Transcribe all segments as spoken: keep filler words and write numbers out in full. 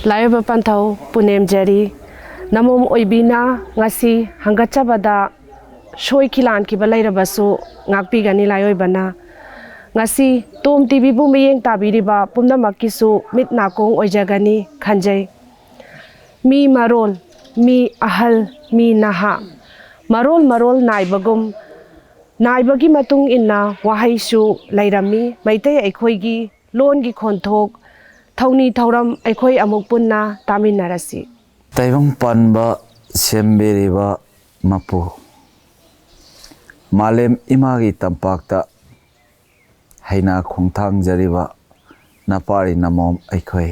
ꯂꯥꯏꯑꯣꯏꯕ ꯄꯟꯊꯧ ꯄꯨꯅꯦꯝꯖꯔꯤ꯫ ꯅꯃꯣꯝ ꯑꯣꯏꯕꯤꯅ ꯉꯁꯤ ꯍꯪꯒꯠꯆꯕꯗ ꯁꯣꯏꯈꯤ ꯂꯥꯟꯈꯤꯕ ꯂꯩꯔꯕꯁꯨ ꯉꯥꯛꯄꯤꯒꯅꯤ ꯂꯥꯏꯑꯣꯏꯕꯅ꯫ ꯉꯁꯤ ꯇꯣꯝ ꯇꯤꯚꯤꯕꯨ ꯃꯤꯠꯌꯦꯡ ꯇꯥꯕꯤꯔꯤꯕ ꯄꯨꯝꯅꯃꯛꯀꯤꯁꯨ ꯃꯤꯠ ꯅꯥꯀꯣꯡ ꯑꯣꯏꯖꯒꯅꯤ ꯈꯟꯖꯩ꯫ ꯃꯤ ꯃꯔꯣꯜ, ꯃꯤ ꯑꯍꯜ, ꯃꯤ ꯅꯍꯥ, ꯃꯔꯣꯜ ꯃꯔꯣꯜ ꯅꯥꯏꯕꯒꯨꯝ, ꯅꯥꯏꯕꯒꯤ ꯃꯇꯨꯡ ꯏꯟꯅ ꯋꯥꯍꯩꯁꯨ ꯂꯩꯔꯝꯃꯤ꯫ ꯃꯩꯇꯩ ꯑꯩꯈꯣꯏꯒꯤ ꯂꯣꯟꯒꯤ ꯈꯣꯟꯊꯣꯛ, ꯊꯧꯅꯤ ꯊꯧꯔꯝ ꯑꯩꯈꯣꯏ ꯑꯃꯨꯛ ꯄꯨꯟꯅ ꯇꯥꯃꯤꯟꯅꯔꯁꯤ꯫ ꯇꯥꯏꯕꯪ ꯄꯥꯟꯕ ꯁꯦꯝꯕꯤꯔꯤꯕ ꯃꯄꯨ, ꯃꯥꯂꯦꯝ ꯏꯃꯥꯒꯤ ꯇꯝꯄꯥꯛꯇ ꯍꯩꯅꯥ ꯈꯣꯡꯊꯥꯡꯖꯔꯤꯕ ꯅꯄꯥꯔꯤ ꯅꯃꯣꯝ ꯑꯩꯈꯣꯏ,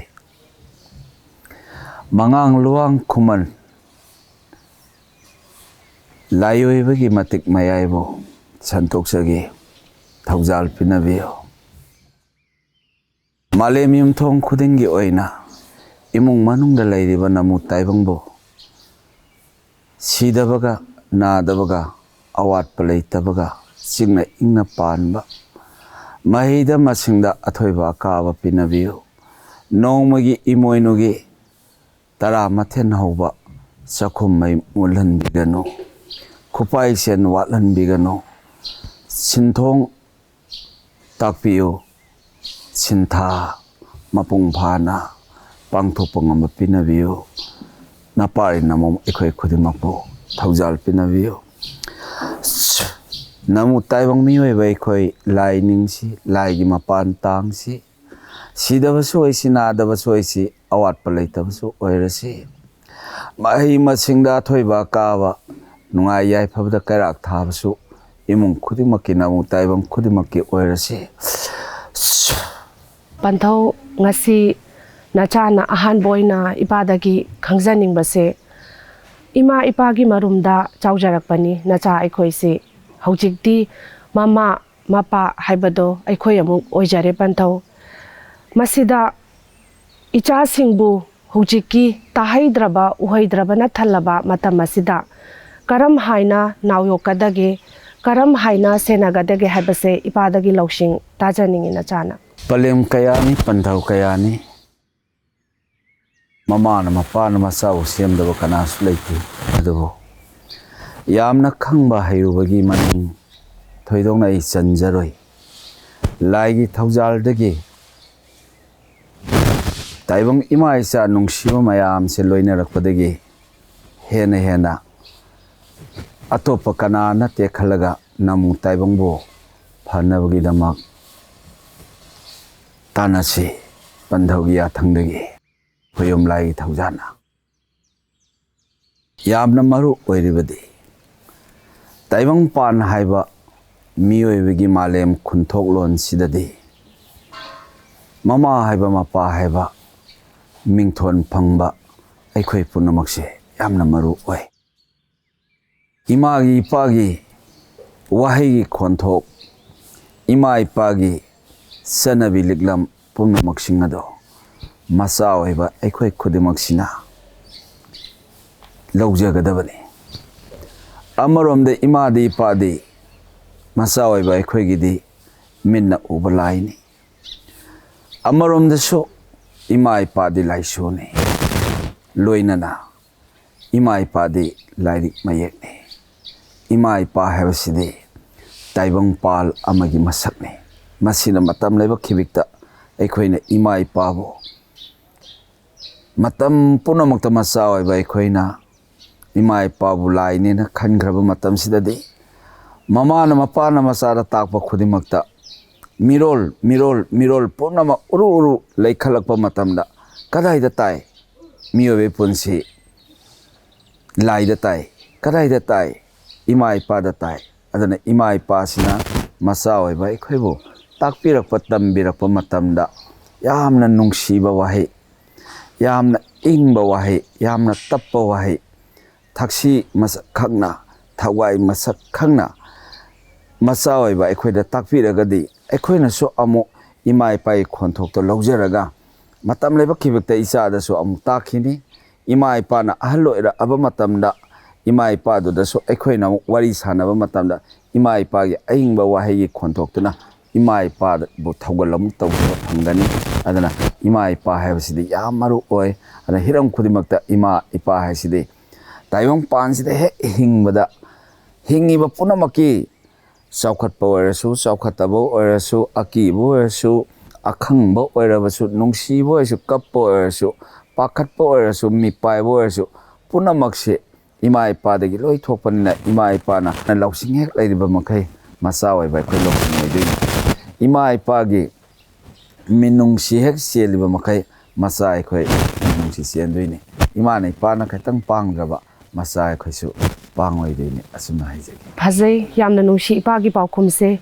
ꯃꯉꯥꯡ ꯂꯨꯋꯥꯡ ꯈꯨꯃꯟ ꯂꯥꯏꯑꯣꯏꯕꯒꯤ ꯃꯇꯤꯛ ꯃꯌꯥꯏꯕꯨ ꯁꯟꯇꯣꯛꯆꯒꯦ, ꯊꯧꯖꯥꯜ ꯄꯤꯅꯕꯤꯌꯨ꯫ ꯃꯥꯂꯦꯝ ꯌꯨꯝꯊꯣꯡ ꯈꯨꯗꯤꯡꯒꯤ ꯑꯣꯏꯅ ꯏꯃꯨꯡ ꯃꯅꯨꯡꯗ ꯂꯩꯔꯤꯕ ꯅꯃꯨ ꯇꯥꯏꯕꯪꯕꯨ ꯁꯤꯗꯕꯒ ꯅꯥꯗꯕꯒ ꯑꯋꯥꯠꯄ ꯂꯩꯇꯕꯒ ꯆꯤꯛꯅ ꯏꯪꯅ ꯄꯥꯟꯕ, ꯃꯍꯩꯗ ꯃꯁꯤꯡꯗ ꯑꯊꯣꯏꯕ ꯑꯀꯥꯕ ꯄꯤꯅꯕꯤꯌꯨ꯫ ꯅꯣꯡꯃꯒꯤ ꯏꯃꯣꯏꯅꯨꯒꯤ ꯇꯔꯥ ꯃꯊꯦꯟ ꯍꯧꯕ ꯆꯥꯛꯈꯨꯝ ꯃꯩ ꯃꯨꯠꯍꯟꯕꯤꯒꯅꯨ꯫ ꯈꯨꯄꯥꯏꯁꯦꯟ ꯋꯥꯠꯍꯟꯕꯤꯒꯅꯨ꯫ ꯁꯤꯟꯊꯣꯡ ꯇꯥꯛꯄꯤꯌꯨ꯫ ꯁꯤꯟꯊꯥ ꯃꯄꯨꯡ ꯐꯥꯅ ꯄꯥꯡꯊꯣꯛꯄ ꯉꯝꯕ ꯄꯤꯅꯕꯤꯌꯨ꯫ ꯅꯄꯥꯔꯤ ꯅꯃꯣꯝ ꯑꯩꯈꯣꯏ ꯈꯨꯗꯤꯡꯃꯛꯄꯨ ꯊꯧꯖꯥꯜ ꯄꯤꯅꯕꯤꯌꯨ꯫ ꯅꯃꯨ ꯇꯥꯏꯕꯪ ꯃꯤꯑꯣꯏꯕ ꯑꯩꯈꯣꯏ ꯂꯥꯏ ꯅꯤꯡꯁꯤ, ꯂꯥꯏꯒꯤ ꯃꯄꯥꯟ ꯇꯥꯡꯁꯤ꯫ ꯁꯤꯗꯕꯁꯨ ꯑꯣꯏꯁꯤ, ꯅꯥꯗꯕꯁꯨ ꯑꯣꯏꯁꯤ, ꯑꯋꯥꯠꯄ ꯂꯩꯇꯕꯁꯨ ꯑꯣꯏꯔꯁꯤ꯫ ꯃꯍꯩ ꯃꯁꯤꯡꯗ ꯑꯊꯣꯏꯕ ꯑꯀꯥꯕ, ꯅꯨꯡꯉꯥꯏ ꯌꯥꯏꯐꯕꯗ ꯀꯩꯔꯥꯛ ꯊꯥꯕꯁꯨ ꯏꯃꯨꯡ ꯈꯨꯗꯤꯡꯃꯛꯀꯤ, ꯅꯃꯨ ꯇꯥꯏꯕꯪ ꯈꯨꯗꯤꯡꯃꯛꯀꯤ ꯑꯣꯏꯔꯁꯤ꯫ ꯄꯟꯊꯧ, ꯉꯁꯤ ꯅꯆꯥꯅ ꯑꯍꯥꯟꯕ ꯑꯣꯏꯅ ꯏꯄꯥꯗꯒꯤ ꯈꯪꯖꯅꯤꯡꯕꯁꯦ, ꯏꯃꯥ ꯏꯄꯥꯒꯤ ꯃꯔꯨꯝꯗ ꯆꯥꯎꯖꯔꯛꯄꯅꯤ ꯅꯆꯥ ꯑꯩꯈꯣꯏꯁꯤ꯫ ꯍꯧꯖꯤꯛꯇꯤ ꯃꯃꯥ ꯃꯄꯥ ꯍꯥꯏꯕꯗꯣ ꯑꯩꯈꯣꯏ ꯑꯃꯨꯛ ꯑꯣꯏꯖꯔꯦ ꯄꯟꯊꯧ꯫ ꯃꯁꯤꯗ ꯏꯆꯥꯁꯤꯡꯕꯨ ꯍꯧꯖꯤꯛꯀꯤ ꯇꯥꯍꯩꯗ꯭ꯔꯕ ꯎꯍꯩꯗ꯭ꯔꯕꯅ ꯊꯜꯂꯕ ꯃꯇꯝ ꯑꯁꯤꯗ ꯀꯔꯝ ꯍꯥꯏꯅ ꯅꯥꯎꯌꯣꯛꯀꯗꯒꯦ, ꯀꯔꯝ ꯍꯥꯏꯅ ꯁꯦꯟꯅꯒꯗꯒꯦ ꯍꯥꯏꯕꯁꯦ ꯏꯄꯥꯗꯒꯤ ꯂꯧꯁꯤꯡ ꯇꯥꯖꯅꯤꯡꯏ ꯅꯆꯥꯅ꯫ ꯄꯂꯦꯝ ꯀꯌꯥꯅꯤ, ꯄꯟꯊꯧ ꯀꯌꯥꯅꯤ, ꯃꯃꯥꯅ ꯃꯄꯥꯅ ꯃꯆꯥꯕꯨ ꯁꯦꯝꯗꯕ ꯀꯅꯥꯁꯨ ꯂꯩꯇꯦ꯫ ꯑꯗꯨꯕꯨ ꯌꯥꯝꯅ ꯈꯪꯕ ꯍꯩꯔꯨꯕꯒꯤ ꯃꯅꯤꯡ ꯊꯣꯏꯗꯣꯛꯅ ꯑꯩ ꯆꯟꯖꯔꯣꯏ꯫ ꯂꯥꯏꯒꯤ ꯊꯧꯖꯥꯜꯗꯒꯤ ꯇꯥꯏꯕꯪ ꯏꯃꯥ ꯏꯆꯥ ꯅꯨꯡꯁꯤꯕ ꯃꯌꯥꯝꯁꯦ ꯂꯣꯏꯅꯔꯛꯄꯗꯒꯤ ꯍꯦꯟꯅ ꯍꯦꯟꯅ ꯑꯇꯣꯞꯄ ꯀꯅꯥ ꯅꯠꯇꯦ ꯈꯜꯂꯒ ꯅꯃꯨ ꯇꯥꯏꯕꯪꯕꯨ ꯐꯅꯕꯒꯤꯗꯃꯛ ꯇꯥꯟꯅꯁꯤ꯫ ꯄꯟꯊꯧꯒꯤ ꯌꯥꯊꯪꯗꯒꯤ ꯈꯣꯌꯨꯝ ꯂꯥꯏꯒꯤ ꯊꯧꯖꯥꯜꯅ ꯌꯥꯝꯅ ꯃꯔꯨ ꯑꯣꯏꯔꯤꯕꯗꯤ ꯇꯥꯏꯕꯪꯄꯥꯟ ꯍꯥꯏꯕ ꯃꯤꯑꯣꯏꯕꯒꯤ ꯃꯥꯂꯦꯝ ꯈꯨꯟꯊꯣꯛꯂꯣꯟꯁꯤꯗꯗꯤ ꯃꯃꯥ ꯍꯥꯏꯕ ꯃꯄꯥ ꯍꯥꯏꯕ ꯃꯤꯡꯊꯣꯟ ꯐꯪꯕ ꯑꯩꯈꯣꯏ ꯄꯨꯝꯅꯃꯛꯁꯦ ꯌꯥꯝꯅ ꯃꯔꯨ ꯑꯣꯏ꯫ ꯏꯃꯥꯒꯤ ꯏꯄꯥꯒꯤ ꯋꯥꯍꯩꯒꯤ ꯈꯣꯟꯊꯣꯛ, ꯏꯃꯥ ꯏꯄꯥꯒꯤ ꯆꯠꯅꯕꯤ ꯂꯤꯛꯂꯝ ꯄꯨꯝꯅꯃꯛꯁꯤꯡ ꯑꯗꯣ ꯃꯆꯥ ꯑꯣꯏꯕ ꯑꯩꯈꯣꯏ ꯈꯨꯗꯤꯡꯃꯛꯁꯤꯅ ꯂꯧꯖꯒꯗꯕꯅꯤ꯫ ꯑꯃꯔꯣꯝꯗ ꯏꯃꯥꯗꯤ ꯏꯄꯥꯗꯤ ꯃꯆꯥ ꯑꯣꯏꯕ ꯑꯩꯈꯣꯏꯒꯤꯗꯤ ꯃꯤꯠꯅ ꯎꯕ ꯂꯥꯏꯅꯤ꯫ ꯑꯃꯔꯣꯝꯗꯁꯨ ꯏꯃꯥ ꯏꯄꯥꯗꯤ ꯂꯥꯏꯁꯣꯅꯤ꯫ ꯂꯣꯏꯅꯅ ꯏꯃꯥ ꯏꯄꯥꯗꯤ ꯂꯥꯏꯔꯤꯛ ꯃꯌꯦꯛꯅꯤ꯫ ꯏꯃꯥ ꯏꯄꯥ ꯍꯥꯏꯕꯁꯤꯗꯤ ꯇꯥꯏꯕꯪꯄꯥꯜ ꯑꯃꯒꯤ ꯃꯁꯛꯅꯤ꯫ ꯃꯁꯤꯅ ꯃꯇꯝ ꯂꯥꯏꯕꯛ ꯈꯤꯕꯤꯛꯇ ꯑꯩꯈꯣꯏꯅ ꯏꯃꯥ ꯏꯄꯥꯕꯨ ꯃꯇꯝ ꯄꯨꯝꯅꯃꯛꯇ ꯃꯆꯥ ꯑꯣꯏꯕ ꯑꯩꯈꯣꯏꯅ ꯏꯃꯥ ꯏꯄꯥꯕꯨ ꯂꯥꯏꯅꯦꯅ ꯈꯟꯈ꯭ꯔꯕ ꯃꯇꯝꯁꯤꯗꯗꯤ ꯃꯃꯥꯅ ꯃꯄꯥꯅ ꯃꯆꯥꯗ ꯇꯥꯛꯄ ꯈꯨꯗꯤꯡꯃꯛꯇ ꯃꯤꯔꯣꯜ ꯃꯤꯔꯣꯜ ꯃꯤꯔꯣꯜ ꯄꯨꯝꯅꯃꯛ ꯎꯔꯨ ꯎꯔꯨ ꯂꯩꯈꯠꯂꯛꯄ ꯃꯇꯝꯗ ꯀꯗꯥꯏꯗ ꯇꯥꯏ? ꯃꯤꯑꯣꯏꯕꯒꯤ ꯄꯨꯟꯁꯤ ꯂꯥꯏꯗ ꯇꯥꯏ꯫ ꯀꯗꯥꯏꯗ ꯇꯥꯏ? ꯏꯃꯥ ꯏꯄꯥꯗ ꯇꯥꯏ꯫ ꯑꯗꯨꯅ ꯏꯃꯥ ꯏꯄꯥꯁꯤꯅ ꯃꯆꯥ ꯑꯣꯏꯕ ꯑꯩꯈꯣꯏꯕꯨ ꯇꯥꯛꯄꯤꯔꯛꯄ ꯇꯝꯕꯤꯔꯛꯄ ꯃꯇꯝꯗ ꯌꯥꯝꯅ ꯅꯨꯡꯁꯤꯕ ꯋꯥꯍꯩ, ꯌꯥꯝꯅ ꯏꯪꯕ ꯋꯥꯍꯩ, ꯌꯥꯝꯅ ꯇꯞꯄ ꯋꯥꯍꯩ, ꯊꯛꯁꯤ ꯃꯁꯛ ꯈꯪꯅ, ꯊꯋꯥꯏ ꯃꯁꯛ ꯈꯪꯅ ꯃꯆꯥ ꯑꯣꯏꯕ ꯑꯩꯈꯣꯏꯗ ꯇꯥꯛꯄꯤꯔꯒꯗꯤ ꯑꯩꯈꯣꯏꯅꯁꯨ ꯑꯃꯨꯛ ꯏꯃꯥ ꯏꯄꯥꯒꯤ ꯈꯣꯟꯊꯣꯛꯇꯣ ꯂꯧꯖꯔꯒ ꯃꯇꯝ ꯂꯥꯏꯕꯛ ꯈꯤꯕꯤꯛꯇ ꯏꯆꯥꯗꯁꯨ ꯑꯃꯨꯛ ꯇꯥꯛꯈꯤꯅꯤ꯫ ꯏꯃꯥ ꯏꯄꯥꯅ ꯑꯍꯜ ꯑꯣꯏꯔꯛꯑꯕ ꯃꯇꯝꯗ ꯏꯃꯥ ꯏꯄꯥꯗꯨꯗꯁꯨ ꯑꯩꯈꯣꯏꯅ ꯑꯃꯨꯛ ꯋꯥꯔꯤ ꯁꯥꯟꯅꯕ ꯃꯇꯝꯗ ꯏꯃꯥ ꯏꯄꯥꯒꯤ ꯑꯏꯪꯕ ꯋꯥꯍꯩꯒꯤ ꯈꯣꯟꯊꯣꯛꯇꯨꯅ ꯏꯃꯥ ꯏꯄꯥꯕꯨ ꯊꯧꯒꯜ ꯑꯃꯨꯛ ꯇꯧꯖꯕ ꯐꯪꯒꯅꯤ꯫ ꯑꯗꯨꯅ ꯏꯃꯥ ꯏꯄꯥ ꯍꯥꯏꯕꯁꯤꯗꯤ ꯌꯥꯝ ꯃꯔꯨ ꯑꯣꯏ꯫ ꯑꯗꯨꯅ ꯍꯤꯔꯝ ꯈꯨꯗꯤꯡꯃꯛꯇ ꯏꯃꯥ ꯏꯄꯥ ꯍꯥꯏꯁꯤꯗꯤ ꯇꯥꯏꯕꯪꯄꯥꯟꯁꯤꯗ ꯍꯦꯛ ꯍꯤꯡꯕꯗ ꯍꯤꯡꯉꯤꯕ ꯄꯨꯝꯅꯃꯛꯀꯤ ꯆꯥꯎꯈꯠꯄ ꯑꯣꯏꯔꯁꯨ, ꯆꯥꯎꯈꯠꯇꯕ ꯑꯣꯏꯔꯁꯨ, ꯑꯀꯤꯕ ꯑꯣꯏꯔꯁꯨ, ꯑꯈꯪꯕ ꯑꯣꯏꯔꯕꯁꯨ, ꯅꯨꯡꯁꯤꯕ ꯑꯣꯏꯔꯁꯨ, ꯀꯞꯄ ꯑꯣꯏꯔꯁꯨ, ꯄꯥꯈꯠꯄ ꯑꯣꯏꯔꯁꯨ, ꯃꯤꯄꯥꯏꯕ ꯑꯣꯏꯔꯁꯨ, ꯄꯨꯝꯅꯃꯛꯁꯦ ꯏꯃꯥ ꯏꯄꯥꯗꯒꯤ ꯂꯣꯏ ꯊꯣꯛꯄꯅꯤꯅ, ꯏꯃꯥ ꯏꯄꯥꯅ ꯂꯧꯁꯤꯡ ꯍꯦꯛ ꯂꯩꯔꯤꯕ ꯃꯈꯩ ꯃꯆꯥ ꯑꯣꯏꯕ ꯑꯩꯈꯣꯏ ꯂꯧꯁꯤꯡ ꯑꯣꯏꯗꯣꯏꯅꯤ꯫ ꯏꯃꯥ ꯏꯄꯥꯒꯤ ꯃꯤꯅꯨꯡꯁꯤ ꯍꯦꯛ ꯆꯦꯜꯂꯤꯕ ꯃꯈꯩ ꯃꯆꯥ ꯑꯩꯈꯣꯏ ꯃꯤꯅꯨꯡꯁꯤ ꯆꯦꯟꯗꯣꯏꯅꯤ꯫ ꯏꯃꯥꯅ ꯏꯄꯥꯅ ꯈꯤꯇꯪ ꯄꯥꯡꯗ꯭ꯔꯕ ꯃꯆꯥ ꯑꯩꯈꯣꯏꯁꯨ ꯄꯥꯡꯂꯣꯏꯗꯣꯏꯅꯤ꯫ ꯑꯁꯨꯝꯅ ꯍꯥꯏꯖꯒꯦ꯫ ꯐꯖꯩ, ꯌꯥꯝꯅ ꯅꯨꯡꯁꯤ ꯏꯄꯥꯒꯤ ꯄꯥꯎꯈꯨꯝꯁꯦ꯫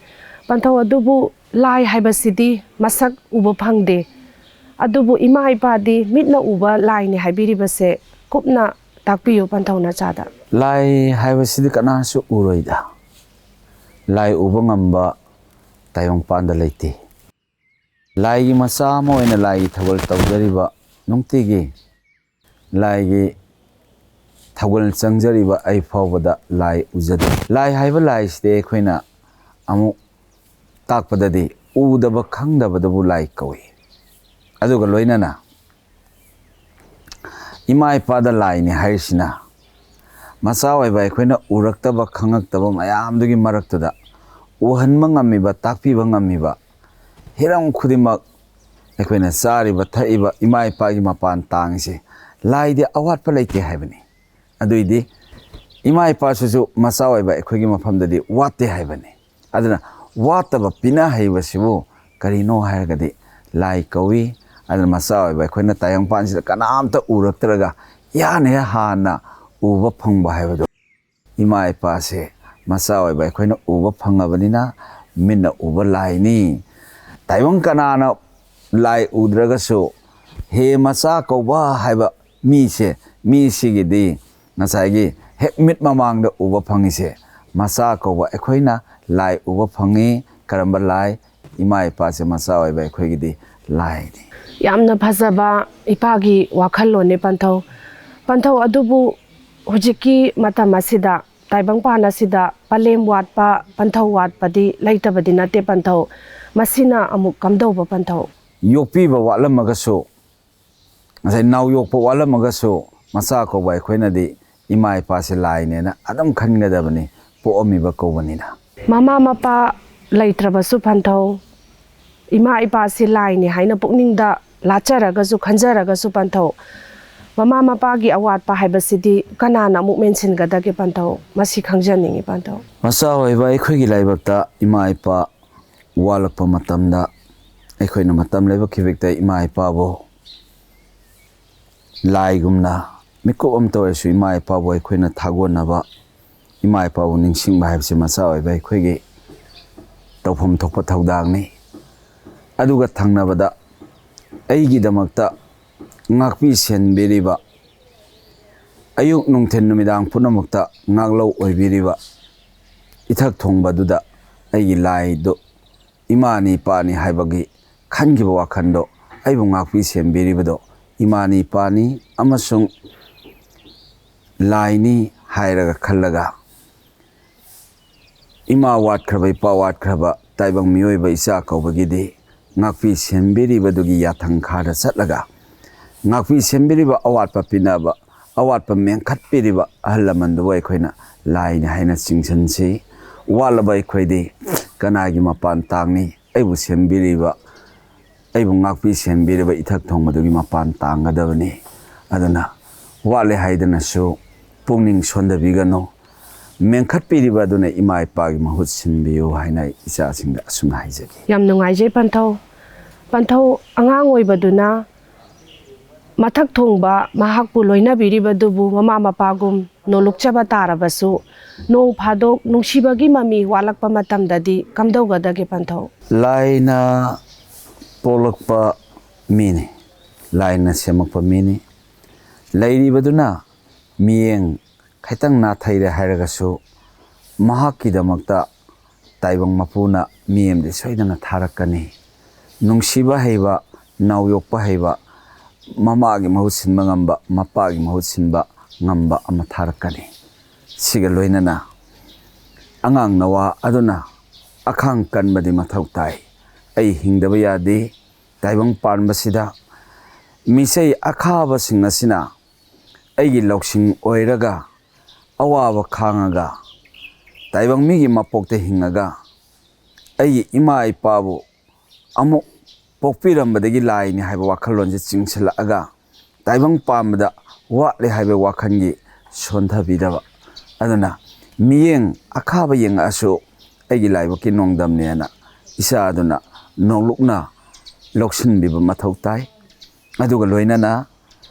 ꯄꯟꯊꯧ, ꯑꯗꯨꯕꯨ ꯂꯥꯏ ꯍꯥꯏꯕꯁꯤꯗꯤ ꯃꯁꯛ ꯎꯕ ꯐꯪꯗꯦ, ꯑꯗꯨꯕꯨ ꯏꯃꯥ ꯏꯄꯥꯗꯤ ꯃꯤꯠꯅ ꯎꯕ ꯂꯥꯏꯅꯤ ꯍꯥꯏꯕꯤꯔꯤꯕꯁꯦ ꯀꯨꯞꯅ ꯇꯥꯛꯄꯤꯌꯨ ꯄꯟꯊꯧ ꯅꯆꯥꯗ꯫ ꯂꯥꯏ ꯍꯥꯏꯕꯁꯤꯗꯤ ꯀꯅꯥꯁꯨ ꯎꯔꯣꯏꯗ꯫ ꯂꯥꯏ ꯎꯕ ꯉꯝꯕ ꯇꯥꯏꯕꯪꯄꯥꯟꯗ ꯂꯩꯇꯦ꯫ ꯂꯥꯏꯒꯤ ꯃꯆꯥ ꯑꯃ ꯑꯣꯏꯅ ꯂꯥꯏꯒꯤ ꯊꯧꯒꯜ ꯇꯧꯖꯔꯤꯕ, ꯅꯨꯡꯇꯤꯒꯤ ꯂꯥꯏꯒꯤ ꯊꯧꯒꯜ ꯆꯪꯖꯔꯤꯕ ꯑꯩ ꯐꯥꯎꯕꯗ ꯂꯥꯏ ꯎꯖꯗꯦ꯫ ꯂꯥꯏ ꯍꯥꯏꯕ ꯂꯥꯏꯁꯤꯗꯤ ꯑꯩꯈꯣꯏꯅ ꯑꯃꯨꯛ ꯇꯥꯛꯄꯗꯗꯤ ꯎꯗꯕ ꯈꯪꯗꯕꯗꯕꯨ ꯂꯥꯏ ꯀꯧꯏ꯫ ꯑꯗꯨꯒ ꯂꯣꯏꯅꯅ ꯏꯃꯥ ꯏꯄꯥꯗ ꯂꯥꯏꯅꯤ ꯍꯥꯏꯔꯤꯁꯤꯅ ꯃꯆꯥ ꯑꯣꯏꯕ ꯑꯩꯈꯣꯏꯅ ꯎꯔꯛꯇꯕ ꯈꯪꯉꯛꯇꯕ ꯃꯌꯥꯝꯗꯨꯒꯤ ꯃꯔꯛꯇꯨꯗ ꯎꯍꯟꯕ ꯉꯝꯃꯤꯕ, ꯇꯥꯛꯄꯤꯕ ꯉꯝꯃꯤꯕ, ꯍꯤꯔꯝ ꯈꯨꯗꯤꯡꯃꯛ ꯑꯩꯈꯣꯏꯅ ꯆꯥꯔꯤꯕ ꯊꯛꯏꯕ ꯏꯃꯥ ꯏꯄꯥꯒꯤ ꯃꯄꯥꯟ ꯇꯥꯡꯉꯤꯁꯦ ꯂꯥꯏꯗꯤ ꯑꯋꯥꯠꯄ ꯂꯩꯇꯦ ꯍꯥꯏꯕꯅꯤ꯫ ꯑꯗꯨꯏꯗꯤ ꯏꯃꯥ ꯏꯄꯥꯁꯤꯁꯨ ꯃꯆꯥ ꯑꯣꯏꯕ ꯑꯩꯈꯣꯏꯒꯤ ꯃꯐꯝꯗꯗꯤ ꯋꯥꯠꯇꯦ ꯍꯥꯏꯕꯅꯤ꯫ ꯑꯗꯨꯅ ꯋꯥꯠꯇꯕ ꯄꯤꯅ ꯍꯩꯕꯁꯤꯕꯨ ꯀꯔꯤꯅꯣ ꯍꯥꯏꯔꯒꯗꯤ ꯂꯥꯏ ꯀꯧꯏ꯫ ꯑꯗꯨꯅ ꯃꯆꯥ ꯑꯣꯏꯕ ꯑꯩꯈꯣꯏꯅ ꯇꯥꯏꯕꯪꯄꯥꯟꯁꯤꯗ ꯀꯅꯥꯝꯇ ꯎꯔꯛꯇ꯭ꯔꯒ ꯏꯍꯥꯟ ꯍꯦꯛ ꯍꯥꯟꯅ ꯎꯕ ꯐꯪꯕ ꯍꯥꯏꯕꯗꯨ ꯏꯃꯥ ꯏꯄꯥꯁꯦ ꯃꯆꯥ ꯑꯣꯏꯕ ꯑꯩꯈꯣꯏꯅ ꯎꯕ ꯐꯪꯉꯕꯅꯤꯅ ꯃꯤꯠꯅ ꯎꯕ ꯂꯥꯏꯅꯤ꯫ ꯇꯥꯏꯕꯪ ꯀꯅꯥꯅ ꯂꯥꯏ ꯎꯗ꯭ꯔꯒꯁꯨ ꯍꯦ ꯃꯆꯥ ꯀꯧꯕ ꯍꯥꯏꯕ ꯃꯤꯁꯦ, ꯃꯤꯁꯤꯒꯤꯗꯤ ꯉꯁꯥꯏꯒꯤ ꯍꯦꯛ ꯃꯤꯠ ꯃꯃꯥꯡꯗ ꯎꯕ ꯐꯪꯉꯤꯁꯦ ꯃꯆꯥ ꯀꯧꯕ ꯑꯩꯈꯣꯏꯅ ꯂꯥꯏ ꯎꯕ ꯐꯪꯉꯤ꯫ ꯀꯔꯝꯕ ꯂꯥꯏ? ꯏꯃꯥ ꯏꯄꯥꯁꯦ ꯃꯆꯥ ꯑꯣꯏꯕ ꯑꯩꯈꯣꯏꯒꯤꯗꯤ ꯂꯥꯏꯅꯤ꯫ ꯌꯥꯝꯅ ꯐꯖꯕ ꯏꯄꯥꯒꯤ ꯋꯥꯈꯜꯂꯣꯟꯅꯦ ꯄꯟꯊꯧ꯫ ꯄꯟꯊꯧ, ꯑꯗꯨꯕꯨ ꯍꯧꯖꯤꯛꯀꯤ ꯃꯇꯝ ꯑꯁꯤꯗ ꯇꯥꯏꯕꯪꯄꯥꯟ ꯑꯁꯤꯗ ꯄꯂꯦꯝ ꯋꯥꯠꯄ, ꯄꯟꯊꯧ ꯋꯥꯠꯄꯗꯤ ꯂꯩꯇꯕꯗꯤ ꯅꯠꯇꯦ ꯄꯟꯊꯧ꯫ ꯃꯁꯤꯅ ꯑꯃꯨꯛ ꯀꯝꯗꯧꯕ ꯄꯟꯊꯧ? ꯌꯣꯛꯄꯤꯕ ꯋꯥꯠꯂꯝꯃꯒꯁꯨ, ꯉꯁꯥꯏ ꯅꯥꯎ ꯌꯣꯛꯄ ꯋꯥꯠꯂꯝꯃꯒꯁꯨ, ꯃꯆꯥ ꯀꯧꯕ ꯑꯩꯈꯣꯏꯅꯗꯤ ꯏꯃꯥ ꯏꯄꯥꯁꯦ ꯂꯥꯏꯅꯦꯅ ꯑꯗꯨꯝ ꯈꯟꯒꯗꯕꯅꯤ, ꯄꯣꯛꯑꯝꯃꯤꯕ ꯀꯧꯕꯅꯤꯅ꯫ ꯃꯃꯥ ꯃꯄꯥ ꯂꯩꯇ꯭ꯔꯕꯁꯨ ꯄꯟꯊꯧ, ꯏꯃꯥ ꯏꯄꯥꯁꯤ ꯂꯥꯏꯅꯤ ꯍꯥꯏꯅ ꯄꯨꯛꯅꯤꯡꯗ ꯂꯥꯠꯆꯔꯒꯁꯨ, ꯈꯟꯖꯔꯒꯁꯨ ꯄꯟꯊꯧ, ꯃꯃꯥ ꯃꯄꯥꯒꯤ ꯑꯋꯥꯠꯄ ꯍꯥꯏꯕꯁꯤꯗꯤ ꯀꯅꯥꯅ ꯑꯃꯨꯛ ꯃꯦꯟꯁꯤꯟꯒꯗꯒꯦ ꯄꯟꯊꯧ? ꯃꯁꯤ ꯈꯪꯖꯅꯤꯡꯉꯤ ꯄꯟꯊꯧ꯫ ꯃꯆꯥ ꯑꯣꯏꯕ ꯑꯩꯈꯣꯏꯒꯤ ꯂꯥꯏꯕꯛꯇ ꯏꯃꯥ ꯏꯄꯥ ꯋꯥꯠꯂꯛꯄ ꯃꯇꯝꯗ, ꯑꯩꯈꯣꯏꯅ ꯃꯇꯝ ꯂꯥꯏꯕꯛ ꯈꯤꯕꯤꯛꯇ ꯏꯃꯥ ꯏꯄꯥꯕꯨ ꯂꯥꯏꯒꯨꯝꯅ, ꯃꯤꯀꯨꯞ ꯑꯃꯇ ꯑꯣꯏꯔꯁꯨ ꯏꯃꯥ ꯏꯄꯥꯕꯨ ꯑꯩꯈꯣꯏꯅ ꯊꯥꯒꯣꯟꯅꯕ, ꯏꯃꯥ ꯏꯄꯥꯕꯨ ꯅꯤꯡꯁꯤꯡꯕ ꯍꯥꯏꯕꯁꯤ ꯃꯆꯥ ꯑꯣꯏꯕ ꯑꯩꯈꯣꯏꯒꯤ ꯇꯧꯐꯝ ꯊꯣꯛꯄ ꯊꯧꯗꯥꯡꯅꯤ꯫ ꯑꯗꯨꯒ ꯊꯪꯅꯕꯗ, ꯑꯩꯒꯤꯗꯃꯛꯇ ꯉꯥꯛꯄꯤ ꯁꯦꯟꯕꯤꯔꯤꯕ, ꯑꯌꯨꯛ ꯅꯨꯡꯊꯤꯜ ꯅꯨꯃꯤꯗꯥꯡ ꯄꯨꯝꯅꯃꯛꯇ ꯉꯥꯛꯂꯧ ꯑꯣꯏꯕꯤꯔꯤꯕ ꯏꯊꯛ ꯊꯣꯡꯕꯗꯨꯗ ꯑꯩꯒꯤ ꯂꯥꯏꯗꯨ ꯏꯃꯥꯅꯤ ꯏꯄꯥꯅꯤ ꯍꯥꯏꯕꯒꯤ ꯈꯟꯈꯤꯕ ꯋꯥꯈꯜꯗꯣ, ꯑꯩꯕꯨ ꯉꯥꯛꯄꯤ ꯁꯦꯟꯕꯤꯔꯤꯕꯗꯣ ꯏꯃꯥꯅꯤ ꯏꯄꯥꯅꯤ ꯑꯃꯁꯨꯡ ꯂꯥꯏꯅꯤ ꯍꯥꯏꯔꯒ ꯈꯜꯂꯒ, ꯏꯃꯥ ꯋꯥꯠꯈ꯭ꯔꯕ, ꯏꯄꯥ ꯋꯥꯠꯈ꯭ꯔꯕ ꯇꯥꯏꯕꯪ ꯃꯤꯑꯣꯏꯕ ꯏꯆꯥ ꯀꯧꯕꯒꯤꯗꯤ ꯉꯥꯛꯄꯤ ꯁꯦꯟꯕꯤꯔꯤꯕꯗꯨꯒꯤ ꯌꯥꯊꯪ ꯈꯥꯗ ꯆꯠꯂꯒ, ꯉꯥꯛꯄꯤ ꯁꯦꯟꯕꯤꯔꯤꯕ, ꯑꯋꯥꯠꯄ ꯄꯤꯅꯕ, ꯑꯋꯥꯠꯄ ꯃꯦꯟꯈꯠꯄꯤꯔꯤꯕ ꯑꯍꯜ ꯂꯃꯟꯗꯨꯕꯨ ꯑꯩꯈꯣꯏꯅ ꯂꯥꯏꯅꯤ ꯍꯥꯏꯅ ꯆꯤꯡꯁꯤꯟꯁꯤ꯫ ꯋꯥꯠꯂꯕ ꯑꯩꯈꯣꯏꯗꯤ ꯀꯅꯥꯒꯤ ꯃꯄꯥꯟ ꯇꯥꯡꯅꯤ? ꯑꯩꯕꯨ ꯁꯦꯝꯕꯤꯔꯤꯕ, ꯑꯩꯕꯨ ꯉꯥꯛꯄꯤ ꯁꯦꯟꯕꯤꯔꯤꯕ ꯏꯊꯛ ꯊꯣꯡꯕꯗꯨꯒꯤ ꯃꯄꯥꯟ ꯇꯥꯡꯒꯗꯕꯅꯤ꯫ ꯑꯗꯨꯅ ꯋꯥꯠꯂꯦ ꯍꯥꯏꯗꯅꯁꯨ ꯄꯨꯛꯅꯤꯡ ꯁꯣꯟꯊꯕꯤꯒꯅꯨ꯫ ꯃꯦꯟꯈꯠꯄꯤꯔꯤꯕ ꯑꯗꯨꯅ ꯏꯃꯥ ꯏꯄꯥꯒꯤ ꯃꯍꯨꯠ ꯁꯤꯟꯕꯤꯌꯨ ꯍꯥꯏꯅ ꯑꯩ ꯏꯆꯥꯁꯤꯡꯗ ꯑꯁꯨꯝꯅ ꯍꯥꯏꯖꯒꯦ꯫ ꯌꯥꯝ ꯅꯨꯡꯉꯥꯏꯖꯩ ꯄꯟꯊꯧ꯫ ꯄꯟꯊꯧ, ꯑꯉꯥꯡ ꯑꯣꯏꯕꯗꯨꯅ ꯃꯊꯛ ꯊꯣꯡꯕ ꯃꯍꯥꯛꯄꯨ ꯂꯣꯏꯅꯕꯤꯔꯤꯕꯗꯨꯕꯨ ꯃꯃꯥ ꯃꯄꯥꯒꯨꯝ ꯅꯣꯂꯨꯛꯆꯕ ꯇꯥꯔꯕꯁꯨ, ꯅꯣꯡ ꯐꯥꯗꯣꯛ ꯅꯨꯡꯁꯤꯕꯒꯤ ꯃꯃꯤ ꯋꯥꯠꯂꯛꯄ ꯃꯇꯝꯗꯗꯤ ꯀꯝꯗꯧꯒꯗꯒꯦ ꯄꯟꯊꯧ? ꯂꯥꯏꯅ ꯄꯣꯛꯂꯛꯄ ꯃꯤꯅꯤ, ꯂꯥꯏꯅ ꯁꯦꯝꯃꯛꯄ ꯃꯤꯅꯤ꯫ ꯂꯩꯔꯤꯕꯗꯨꯅ ꯃꯤꯠꯌꯦꯡ ꯈꯤꯇꯪ ꯅꯥꯊꯩꯔꯦ ꯍꯥꯏꯔꯒꯁꯨ, ꯃꯍꯥꯛꯀꯤꯗꯃꯛꯇ ꯇꯥꯏꯕꯪ ꯃꯄꯨꯅ ꯃꯤ ꯑꯃꯗꯤ ꯁꯣꯏꯗꯅ ꯊꯥꯔꯛꯀꯅꯤ꯫ ꯅꯨꯡꯁꯤꯕ ꯍꯩꯕ, ꯅꯥꯎ ꯌꯣꯛꯄ ꯍꯩꯕ, ꯃꯃꯥꯒꯤ ꯃꯍꯨꯠ ꯁꯤꯟꯕ ꯉꯝꯕ, ꯃꯄꯥꯒꯤ ꯃꯍꯨꯠ ꯁꯤꯟꯕ ꯉꯝꯕ ꯑꯃ ꯊꯥꯔꯛꯀꯅꯤ꯫ ꯁꯤꯒ ꯂꯣꯏꯅꯅ ꯑꯉꯥꯡ ꯅꯋꯥ ꯑꯗꯨꯅ ꯑꯈꯥꯡ ꯀꯟꯕꯗꯤ ꯃꯊꯧ ꯇꯥꯏ꯫ ꯑꯩ ꯍꯤꯡꯗꯕ ꯌꯥꯗꯦ, ꯇꯥꯏꯕꯪ ꯄꯥꯟꯕꯁꯤꯗ ꯃꯤꯁꯩ ꯑꯈꯥꯕꯁꯤꯡ ꯑꯁꯤꯅ ꯑꯩꯒꯤ ꯂꯧꯁꯤꯡ ꯑꯣꯏꯔꯒ, ꯑꯋꯥꯕ ꯈꯥꯡꯉꯒ, ꯇꯥꯏꯕꯪ ꯃꯤꯒꯤ ꯃꯄꯣꯛꯇ ꯍꯤꯡꯉꯒ, ꯑꯩꯒꯤ ꯏꯃꯥ ꯏꯄꯥꯕꯨ ꯑꯃꯨꯛ ꯄꯣꯛꯄꯤꯔꯝꯕꯗꯒꯤ ꯂꯥꯏꯅꯤ ꯍꯥꯏꯕ ꯋꯥꯈꯜꯂꯣꯟꯁꯦ ꯆꯤꯡꯁꯤꯜꯂꯛꯑꯒ, ꯇꯥꯏꯕꯪ ꯄꯥꯟꯕꯗ ꯋꯥꯠꯂꯦ ꯍꯥꯏꯕ ꯋꯥꯈꯜꯒꯤ ꯁꯣꯟꯊꯕꯤꯗꯕ꯫ ꯑꯗꯨꯅ ꯃꯤꯠꯌꯦꯡ ꯑꯈꯥꯕ ꯌꯦꯡꯉꯛꯑꯁꯨ ꯑꯩꯒꯤ ꯂꯥꯏꯕꯛꯀꯤ ꯅꯣꯡꯗꯝꯅꯦꯅ ꯏꯆꯥ ꯑꯗꯨꯅ ꯅꯣꯡꯂꯨꯛꯅ ꯂꯧꯁꯤꯟꯕꯤꯕ ꯃꯊꯧ ꯇꯥꯏ꯫ ꯑꯗꯨꯒ ꯂꯣꯏꯅꯅ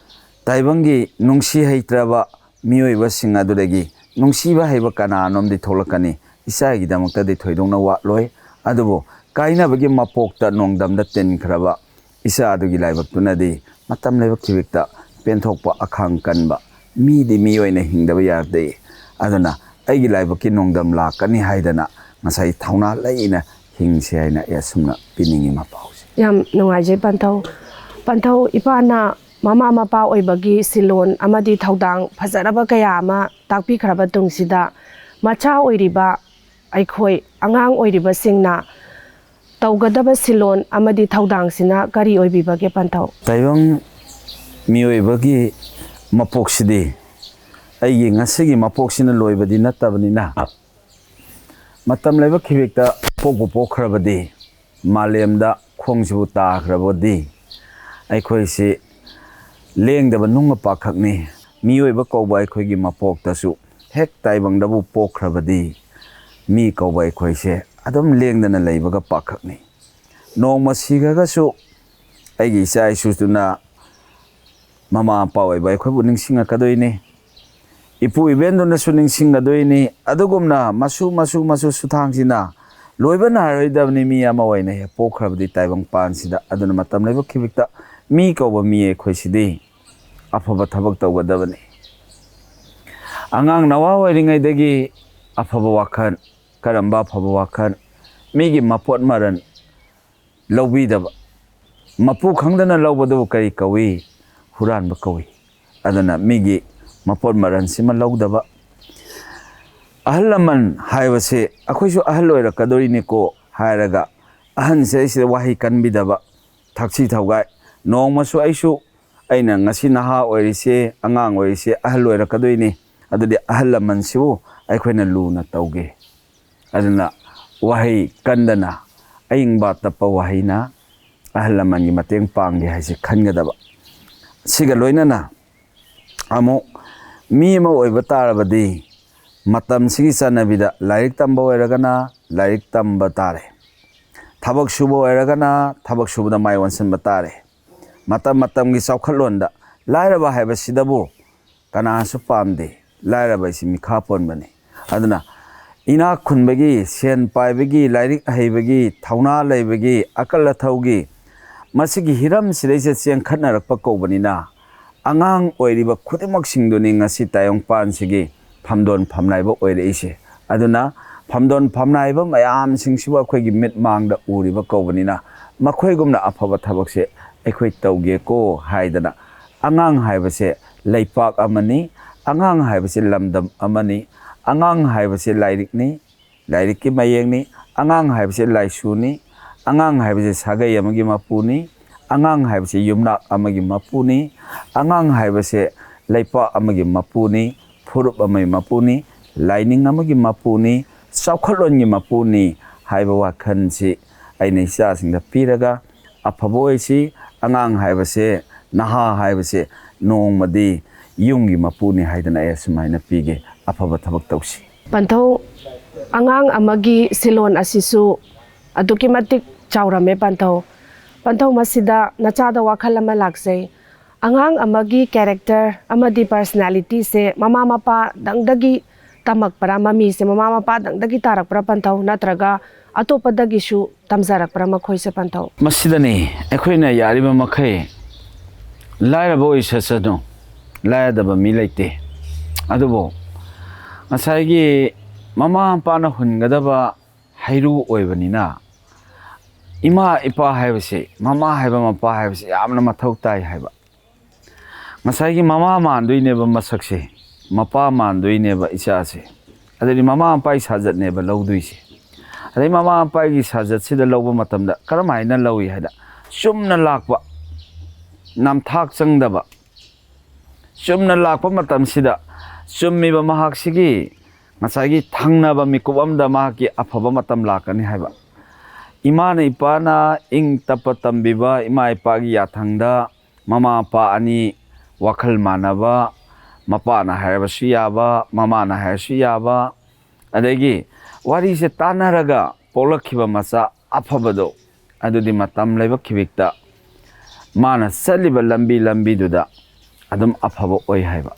ꯇꯥꯏꯕꯪꯒꯤ ꯅꯨꯡꯁꯤ ꯍꯩꯇ꯭ꯔꯕ ꯃꯤꯑꯣꯏꯕꯁꯤꯡ ꯑꯗꯨꯗꯒꯤ ꯅꯨꯡꯁꯤꯕ ꯍꯩꯕ ꯀꯅꯥꯅꯣꯝꯗꯤ ꯊꯣꯛꯂꯛꯀꯅꯤ꯫ ꯏꯆꯥꯒꯤꯗꯃꯛꯇꯗꯤ ꯊꯣꯏꯗꯣꯛꯅ ꯋꯥꯠꯂꯣꯏ꯫ ꯑꯗꯨꯕꯨ ꯀꯥꯏꯅꯕꯒꯤ ꯃꯄꯣꯛꯇ ꯅꯣꯡꯗꯝꯗ ꯇꯤꯟꯈ꯭ꯔꯕ ꯏꯆꯥ ꯑꯗꯨꯒꯤ ꯂꯥꯏꯕꯛꯇꯨꯅꯗꯤ ꯃꯇꯝ ꯂꯩꯕ ꯈꯤꯕꯤꯛꯇ ꯄꯦꯟꯊꯣꯛꯄ ꯑꯈꯥꯡ ꯀꯟꯕ ꯃꯤꯗꯤ ꯃꯤ ꯑꯣꯏꯅ ꯍꯤꯡꯗꯕ ꯌꯥꯗꯦ꯫ ꯑꯗꯨꯅ ꯑꯩꯒꯤ ꯂꯥꯏꯕꯛꯀꯤ ꯅꯣꯡꯗꯝ ꯂꯥꯛꯀꯅꯤ ꯍꯥꯏꯗꯅ ꯉꯁꯥꯏ ꯊꯧꯅꯥ ꯂꯩꯅ ꯍꯤꯡꯁꯤ ꯍꯥꯏꯅ ꯑꯩ ꯑꯁꯨꯝꯅ ꯄꯤꯅꯤꯡꯉꯤ ꯃꯄꯥꯎꯁꯦ꯫ ꯌꯥꯝ ꯅꯨꯡꯉꯥꯏꯖꯩ ꯄꯟꯊꯧ꯫ ꯄꯟꯊꯧ, ꯏꯄꯥꯅ ꯃꯃꯥ ꯃꯄꯥ ꯑꯣꯏꯕꯒꯤ ꯁꯤꯜꯂꯣꯟ ꯑꯃꯗꯤ ꯊꯧꯗꯥꯡ ꯐꯖꯔꯕ ꯀꯌꯥ ꯑꯃ ꯇꯥꯛꯄꯤꯈ꯭ꯔꯕ ꯇꯨꯡꯁꯤꯗ, ꯃꯆꯥ ꯑꯣꯏꯔꯤꯕ ꯑꯩꯈꯣꯏ ꯑꯉꯥꯡ ꯑꯣꯏꯔꯤꯕꯁꯤꯡꯅ ꯇꯧꯒꯗꯕ ꯁꯤꯜꯂꯣꯟ ꯑꯃꯗꯤ ꯊꯧꯗꯥꯡꯁꯤꯅ ꯀꯔꯤ ꯑꯣꯏꯕꯤꯕꯒꯦ ꯄꯟꯊꯧ? ꯇꯥꯏꯕꯪ ꯃꯤꯑꯣꯏꯕꯒꯤ ꯃꯄꯣꯛꯁꯤꯗꯤ ꯑꯩꯒꯤ ꯉꯁꯤꯒꯤ ꯃꯄꯣꯛꯁꯤꯅ ꯂꯣꯏꯕꯗꯤ ꯅꯠꯇꯕꯅꯤꯅ, ꯃꯇꯝ ꯂꯩꯕ ꯈꯤꯕꯤꯛꯇ ꯄꯣꯛꯄꯨ ꯄꯣꯛꯈ꯭ꯔꯕꯗꯤ, ꯃꯥꯂꯦꯝꯗ ꯈꯣꯡꯁꯤꯕꯨ ꯇꯥꯈ꯭ꯔꯕꯗꯤ, ꯑꯩꯈꯣꯏꯁꯤ ꯂꯦꯡꯗꯕ ꯅꯨꯡ ꯃꯄꯥꯈꯛꯅꯤ꯫ ꯃꯤꯑꯣꯏꯕ ꯀꯧꯕ ꯑꯩꯈꯣꯏꯒꯤ ꯃꯄꯣꯛꯇꯁꯨ ꯍꯦꯛ ꯇꯥꯏꯕꯪꯗꯕꯨ ꯄꯣꯛꯈ꯭ꯔꯕꯗꯤ, ꯃꯤ ꯀꯧꯕ ꯑꯩꯈꯣꯏꯁꯦ ꯑꯗꯨꯝ ꯂꯦꯡꯗꯅ ꯂꯩꯕꯒ ꯄꯥꯈꯛꯅꯤ꯫ ꯅꯣꯡꯃ ꯁꯤꯈ꯭ꯔꯒꯁꯨ ꯑꯩꯒꯤ ꯏꯆꯥ ꯏꯁꯨꯗꯨꯅ ꯃꯃꯥ ꯃꯄꯥ ꯑꯣꯏꯕ ꯑꯩꯈꯣꯏꯕꯨ ꯅꯤꯡꯁꯤꯡꯉꯛꯀꯗꯣꯏꯅꯤ꯫ ꯏꯄꯨ ꯏꯕꯦꯟꯗꯨꯅꯁꯨ ꯅꯤꯡꯁꯤꯡꯒꯗꯣꯏꯅꯤ꯫ ꯑꯗꯨꯒꯨꯝꯅ ꯃꯁꯨ, ꯃꯁꯨ, ꯃꯁꯨ ꯁꯨꯊꯥꯡꯁꯤꯅ ꯂꯣꯏꯕ ꯅꯥꯏꯔꯣꯏꯗꯕꯅꯤ꯫ ꯃꯤ ꯑꯃ ꯑꯣꯏꯅ ꯍꯦꯛ ꯄꯣꯛꯈ꯭ꯔꯕꯗꯤ ꯇꯥꯏꯕꯪ ꯄꯥꯟꯁꯤꯗ꯫ ꯑꯗꯨꯅ ꯃꯇꯝ ꯂꯩꯕ ꯈꯤꯕꯤꯛꯇ ꯃꯤ ꯀꯧꯕ ꯃꯤ ꯑꯩꯈꯣꯏꯁꯤꯗꯤ ꯑꯐꯕ ꯊꯕꯛ ꯇꯧꯒꯗꯕꯅꯤ꯫ ꯑꯉꯥꯡ ꯅꯋꯥ ꯑꯣꯏꯔꯤꯉꯩꯗꯒꯤ ꯑꯐꯕ ꯋꯥꯈꯜ, ꯀꯔꯝꯕ ꯑꯐꯕ ꯋꯥꯈꯜ? ꯃꯤꯒꯤ ꯃꯄꯣꯠ ꯃꯔꯟ ꯂꯧꯕꯤꯗꯕ, ꯃꯄꯨ ꯈꯪꯗꯅ ꯂꯧꯕꯗꯨꯕꯨ ꯀꯔꯤ ꯀꯧꯏ? ꯍꯨꯔꯥꯟꯕ ꯀꯧꯏ꯫ ꯑꯗꯨꯅ ꯃꯤꯒꯤ ꯃꯄꯣꯠ ꯃꯔꯟꯁꯤꯃ ꯂꯧꯗꯕ꯫ ꯑꯍꯜ ꯂꯃꯟ ꯍꯥꯏꯕꯁꯦ ꯑꯩꯈꯣꯏꯁꯨ ꯑꯍꯜ ꯑꯣꯏꯔꯛꯀꯗꯣꯔꯤꯅꯤꯀꯣ ꯍꯥꯏꯔꯒ, ꯑꯍꯟꯁꯦ ꯑꯩꯁꯤꯗ ꯋꯥꯍꯩ ꯀꯟꯕꯤꯗꯕ, ꯊꯛꯁꯤ ꯊꯧꯒꯥꯏ꯫ ꯅꯣꯡꯃꯁꯨ ꯑꯩꯁꯨ, ꯑꯩꯅ ꯉꯁꯤ ꯅꯍꯥ ꯑꯣꯏꯔꯤꯁꯦ, ꯑꯉꯥꯡ ꯑꯣꯏꯔꯤꯁꯦ, ꯑꯍꯜ ꯑꯣꯏꯔꯛꯀꯗꯣꯏꯅꯤ꯫ ꯑꯗꯨꯗꯤ ꯑꯍꯜ ꯂꯃꯟꯁꯤꯕꯨ ꯑꯩꯈꯣꯏꯅ ꯂꯨꯅ ꯇꯧꯒꯦ꯫ ꯑꯗꯨꯅ ꯋꯥꯍꯩ ꯀꯟꯗꯅ, ꯑꯏꯪꯕ ꯇꯞꯄ ꯋꯥꯍꯩꯅ ꯑꯍꯜ ꯂꯃꯟꯒꯤ ꯃꯇꯦꯡ ꯄꯥꯡꯒꯦ ꯍꯥꯏꯁꯦ ꯈꯟꯒꯗꯕ꯫ ꯁꯤꯒ ꯂꯣꯏꯅꯅ ꯑꯃꯨꯛ ꯃꯤ ꯑꯃ ꯑꯣꯏꯕ ꯇꯥꯔꯕꯗꯤ, ꯃꯇꯝꯁꯤꯒꯤ ꯆꯠꯅꯕꯤꯗ ꯂꯥꯏꯔꯤꯛ ꯇꯝꯕ ꯑꯣꯏꯔꯒꯅ ꯂꯥꯏꯔꯤꯛ ꯇꯝꯕ ꯇꯥꯔꯦ, ꯊꯕꯛ ꯁꯨꯕ ꯑꯣꯏꯔꯒꯅ ꯊꯕꯛ ꯁꯨꯕꯗ ꯃꯥꯏ ꯑꯣꯟꯁꯤꯟꯕ ꯇꯥꯔꯦ꯫ ꯃꯇꯝ ꯃꯇꯝꯒꯤ ꯆꯥꯎꯈꯠꯂꯣꯟꯗ ꯂꯥꯏꯔꯕ ꯍꯥꯏꯕꯁꯤꯗꯕꯨ ꯀꯅꯥꯁꯨ ꯄꯥꯝꯗꯦ꯫ ꯂꯥꯏꯔꯕ ꯍꯥꯏꯁꯤ ꯃꯤꯈꯥ ꯄꯣꯟꯕꯅꯤ꯫ ꯑꯗꯨꯅ ꯏꯅꯥꯛ ꯈꯨꯟꯕꯒꯤ, ꯁꯦꯟ ꯄꯥꯏꯕꯒꯤ, ꯂꯥꯏꯔꯤꯛ ꯍꯩꯕꯒꯤ, ꯊꯧꯅꯥ ꯂꯩꯕꯒꯤ, ꯑꯀꯜ ꯑꯊꯧꯒꯤ, ꯃꯁꯤꯒꯤ ꯍꯤꯔꯝꯁꯤꯗꯩꯁꯤꯗ ꯆꯦꯟꯈꯠꯅꯔꯛꯄ ꯀꯧꯕꯅꯤꯅ, ꯑꯉꯥꯡ ꯑꯣꯏꯔꯤꯕ ꯈꯨꯗꯤꯡꯃꯛꯁꯤꯡꯗꯨꯅꯤ ꯉꯁꯤ ꯇꯥꯏꯕꯪꯄꯥꯟꯁꯤꯒꯤ ꯐꯝꯗꯣꯟ ꯐꯝꯅꯥꯏꯕ ꯑꯣꯏꯔꯛꯏꯁꯦ꯫ ꯑꯗꯨꯅ ꯐꯝꯗꯣꯟ ꯐꯝꯅꯥꯏꯕ ꯃꯌꯥꯝꯁꯤꯡꯁꯤꯕꯨ ꯑꯩꯈꯣꯏꯒꯤ ꯃꯤꯠ ꯃꯥꯡꯗ ꯎꯔꯤꯕ ꯀꯧꯕꯅꯤꯅ, ꯃꯈꯣꯏꯒꯨꯝꯅ ꯑꯐꯕ ꯊꯕꯛꯁꯦ ꯑꯩꯈꯣꯏ ꯇꯧꯒꯦꯀꯣ ꯍꯥꯏꯗꯅ, ꯑꯉꯥꯡ ꯍꯥꯏꯕꯁꯦ ꯂꯩꯄꯥꯛ ꯑꯃꯅꯤ, ꯑꯉꯥꯡ ꯍꯥꯏꯕꯁꯦ ꯂꯝꯗꯝ ꯑꯃꯅꯤ, ꯑꯉꯥꯡ ꯍꯥꯏꯕꯁꯦ ꯂꯥꯏꯔꯤꯛꯅꯤ, ꯂꯥꯏꯔꯤꯛꯀꯤ ꯃꯌꯦꯡꯅꯤ, ꯑꯉꯥꯡ ꯍꯥꯏꯕꯁꯦ ꯂꯥꯏꯁꯨꯅꯤ, ꯑꯉꯥꯡ ꯍꯥꯏꯕꯁꯦ ꯁꯥꯒꯩ ꯑꯃꯒꯤ ꯃꯄꯨꯅꯤ, ꯑꯉꯥꯡ ꯍꯥꯏꯕꯁꯦ ꯌꯨꯝꯅꯥꯛ ꯑꯃꯒꯤ ꯃꯄꯨꯅꯤ, ꯑꯉꯥꯡ ꯍꯥꯏꯕꯁꯦ ꯂꯩꯄꯥꯛ ꯑꯃꯒꯤ ꯃꯄꯨꯅꯤ, ꯐꯨꯔꯨꯞ ꯑꯃꯒꯤ ꯃꯄꯨꯅꯤ, ꯂꯥꯏꯅꯤꯡ ꯑꯃꯒꯤ ꯃꯄꯨꯅꯤ, ꯆꯥꯎꯈꯠꯂꯣꯟꯒꯤ ꯃꯄꯨꯅꯤ ꯍꯥꯏꯕ ꯋꯥꯈꯜꯁꯤ ꯑꯩꯅ ꯏꯆꯥꯁꯤꯡꯗ ꯄꯤꯔꯒ, ꯑꯐꯕ ꯑꯣꯏꯁꯤ꯫ ꯑꯉꯥꯡ ꯍꯥꯏꯕꯁꯦ, ꯅꯍꯥ ꯍꯥꯏꯕꯁꯦ ꯅꯣꯡꯃꯗꯤ ꯌꯨꯝꯒꯤ ꯃꯄꯨꯅꯤ ꯍꯥꯏꯗꯅ ꯑꯩ ꯑꯁꯨꯃꯥꯏꯅ ꯄꯤꯒꯦ꯫ ꯑꯐꯕ ꯊꯕꯛ ꯇꯧꯁꯤ꯫ ꯄꯟꯊꯧ, ꯑꯉꯥꯡ ꯑꯃꯒꯤ ꯁꯤꯂꯣꯟ ꯑꯁꯤꯁꯨ ꯑꯗꯨꯛꯀꯤ ꯃꯇꯤꯛ ꯆꯥꯎꯔꯝꯃꯦ ꯄꯟꯊꯧ꯫ ꯄꯟꯊꯧ, ꯃꯁꯤꯗ ꯅꯆꯥꯗ ꯋꯥꯈꯜ ꯑꯃ ꯂꯥꯛꯆꯩ꯫ ꯑꯉꯥꯡ ꯑꯃꯒꯤ ꯀꯦꯔꯦꯛꯇꯔ ꯑꯃꯗꯤ ꯄꯔꯁꯅꯦꯂꯤꯇꯤꯁꯦ ꯃꯃꯥ ꯃꯄꯥꯗꯪꯗꯒꯤ ꯇꯝꯃꯛꯄ꯭ꯔꯥ, ꯃꯃꯤꯁꯦ ꯃꯃꯥ ꯃꯄꯥꯗꯪꯗꯒꯤ ꯇꯥꯔꯛꯄ꯭ꯔꯥ ꯄꯟꯊꯧ, ꯅꯠꯇ꯭ꯔꯒ ꯑꯇꯣꯞꯄꯗꯒꯤꯁꯨ ꯇꯝꯖꯔꯛꯄ꯭ꯔꯥ ꯃꯈꯣꯏꯁꯦ ꯄꯟꯊꯧ? ꯃꯁꯤꯗꯅꯤ ꯑꯩꯈꯣꯏꯅ ꯌꯥꯔꯤꯕ ꯃꯈꯩ ꯂꯥꯏꯔꯕ ꯑꯣꯏꯁꯠꯁꯅꯨ, ꯂꯥꯏꯔꯗꯕ ꯃꯤ ꯂꯩꯇꯦ꯫ ꯑꯗꯨꯕꯨ ꯉꯁꯥꯏꯒꯤ ꯃꯃꯥ ꯃꯄꯥꯅ ꯍꯨꯟꯒꯗꯕ ꯍꯩꯔꯨ ꯑꯣꯏꯕꯅꯤꯅ, ꯏꯃꯥ ꯏꯄꯥ ꯍꯥꯏꯕꯁꯤ, ꯃꯃꯥ ꯍꯥꯏꯕ ꯃꯄꯥ ꯍꯥꯏꯕꯁꯤ ꯌꯥꯝꯅ ꯃꯊꯧ ꯇꯥꯏ ꯍꯥꯏꯕ꯫ ꯉꯁꯥꯏꯒꯤ ꯃꯃꯥ ꯃꯥꯟꯗꯣꯏꯅꯦꯕ ꯃꯁꯛꯁꯦ, ꯃꯄꯥ ꯃꯥꯟꯗꯣꯏꯅꯦꯕ ꯏꯆꯥꯁꯦ, ꯑꯗꯩꯗꯤ ꯃꯃꯥ ꯃꯄꯥꯒꯤ ꯁꯥꯖꯠꯅꯦꯕ ꯂꯧꯗꯣꯏꯁꯦ꯫ ꯑꯗꯩ ꯃꯃꯥ ꯃꯄꯥꯒꯤ ꯁꯥꯖꯠꯁꯤꯗ ꯂꯧꯕ ꯃꯇꯝꯗ ꯀꯔꯝ ꯍꯥꯏꯅ ꯂꯧꯏ ꯍꯥꯏꯗ, ꯆꯨꯝꯅ ꯂꯥꯛꯄ, ꯅꯝꯊꯥꯛ ꯆꯪꯗꯕ, ꯆꯨꯝꯅ ꯂꯥꯛꯄ ꯃꯇꯝꯁꯤꯗ ꯆꯨꯝꯃꯤꯕ ꯃꯍꯥꯛꯁꯤꯒꯤ ꯉꯁꯥꯏꯒꯤ ꯊꯪꯅꯕ ꯃꯤꯀꯨꯞ ꯑꯃꯗ ꯃꯍꯥꯛꯀꯤ ꯑꯐꯕ ꯃꯇꯝ ꯂꯥꯛꯀꯅꯤ ꯍꯥꯏꯕ꯫ ꯏꯃꯥꯅ ꯏꯄꯥꯅ ꯏꯪ ꯇꯞꯄ ꯇꯝꯕꯤꯕ ꯏꯃꯥ ꯏꯄꯥꯒꯤ ꯌꯥꯊꯪꯗ ꯃꯃꯥ ꯃꯄꯥ ꯑꯅꯤ ꯋꯥꯈꯜ ꯃꯥꯟꯅꯕ, ꯃꯄꯥꯅ ꯍꯥꯏꯔꯕꯁꯨ ꯌꯥꯕ, ꯃꯃꯥꯅ ꯍꯥꯏꯔꯁꯨ ꯌꯥꯕ, ꯑꯗꯒꯤ ꯋꯥꯔꯤꯁꯦ ꯇꯥꯟꯅꯔꯒ ꯄꯣꯛꯂꯛꯈꯤꯕ ꯃꯆꯥ ꯑꯐꯕꯗꯣ, ꯑꯗꯨꯗꯤ ꯃꯇꯝ ꯂꯩꯕ ꯈꯤꯕꯤꯛꯇ ꯃꯥꯅ ꯆꯠꯂꯤꯕ ꯂꯝꯕꯤ ꯂꯝꯕꯤꯗꯨꯗ ꯑꯗꯨꯝ ꯑꯐꯕ ꯑꯣꯏ ꯍꯥꯏꯕ꯫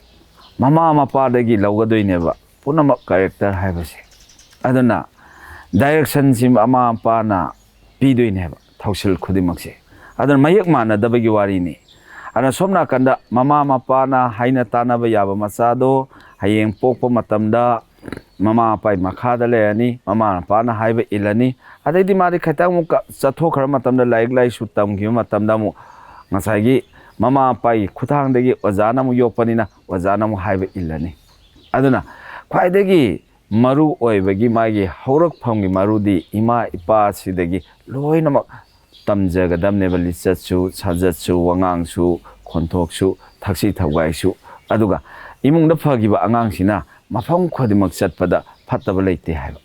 ꯃꯃꯥ ꯃꯄꯥꯗꯒꯤ ꯂꯧꯒꯗꯣꯏꯅꯦꯕ ꯄꯨꯝꯅꯃꯛ ꯀꯦꯔꯦꯛꯇꯔ ꯍꯥꯏꯕꯁꯦ꯫ ꯑꯗꯨꯅ ꯗꯥꯏꯔꯦꯛꯁꯟꯁꯤ ꯃꯃꯥ ꯃꯄꯥꯅ ꯄꯤꯗꯣꯏꯅꯦꯕ ꯊꯧꯁꯤꯜ ꯈꯨꯗꯤꯡꯃꯛꯁꯦ꯫ ꯑꯗꯨꯅ ꯃꯌꯦꯛ ꯃꯥꯟꯅꯗꯕꯒꯤ ꯋꯥꯔꯤꯅꯤ꯫ ꯑꯗꯨꯅ ꯁꯣꯝ ꯅꯥꯀꯟꯗ ꯃꯃꯥ ꯃꯄꯥꯅ ꯍꯥꯏꯅ ꯇꯥꯟꯅꯕ ꯌꯥꯕ ꯃꯆꯥꯗꯣ ꯍꯌꯦꯡ ꯄꯣꯛꯄ ꯃꯇꯝꯗ ꯃꯃꯥ ꯃꯄꯥꯒꯤ ꯃꯈꯥꯗ ꯂꯩꯔꯅꯤ, ꯃꯃꯥ ꯃꯄꯥꯅ ꯍꯥꯏꯕ ꯏꯜꯂꯅꯤ꯫ ꯑꯗꯩꯗꯤ ꯃꯥꯗꯤ ꯈꯤꯇꯪ ꯑꯃꯨꯛꯀ ꯆꯠꯊꯣꯛꯈ꯭ꯔ ꯃꯇꯝꯗ ꯂꯥꯏꯔꯤꯛ ꯂꯥꯏꯁꯨ ꯇꯝꯈꯤꯕ ꯃꯇꯝꯗ ꯑꯃꯨꯛ ꯉꯁꯥꯏꯒꯤ ꯃꯃꯥ ꯃꯄꯥꯒꯤ ꯈꯨꯠꯊꯥꯡꯗꯒꯤ ꯑꯣꯖꯥꯅ ꯑꯃꯨꯛ ꯌꯣꯛꯄꯅꯤꯅ ꯑꯣꯖꯥꯅ ꯑꯃꯨꯛ ꯍꯥꯏꯕ ꯏꯜꯂꯅꯤ꯫ ꯑꯗꯨꯅ ꯈ꯭ꯋꯥꯏꯗꯒꯤ ꯃꯔꯨ ꯑꯣꯏꯕꯒꯤ ꯃꯥꯒꯤ ꯍꯧꯔꯛꯐꯝꯒꯤ ꯃꯔꯨꯗꯤ ꯏꯃꯥ ꯏꯄꯥꯁꯤꯗꯒꯤ ꯂꯣꯏꯅꯃꯛ ꯇꯝꯖꯒꯗꯕꯅꯦꯕ꯫ ꯂꯤꯆꯠꯁꯨ, ꯁꯥꯖꯠꯁꯨ, ꯋꯥꯉꯥꯡꯁꯨ, ꯈꯣꯟꯊꯣꯛꯁꯨ, ꯊꯛꯁꯤ ꯊꯧꯒꯥꯏꯁꯨ꯫ ꯑꯗꯨꯒ ꯏꯃꯨꯡꯗ ꯐꯈꯤꯕ ꯑꯉꯥꯡꯁꯤꯅ ꯃꯐꯝ ꯈꯨꯗꯤꯡꯃꯛ ꯆꯠꯄꯗ ꯐꯠꯇꯕ ꯂꯩꯇꯦ ꯍꯥꯏꯕ꯫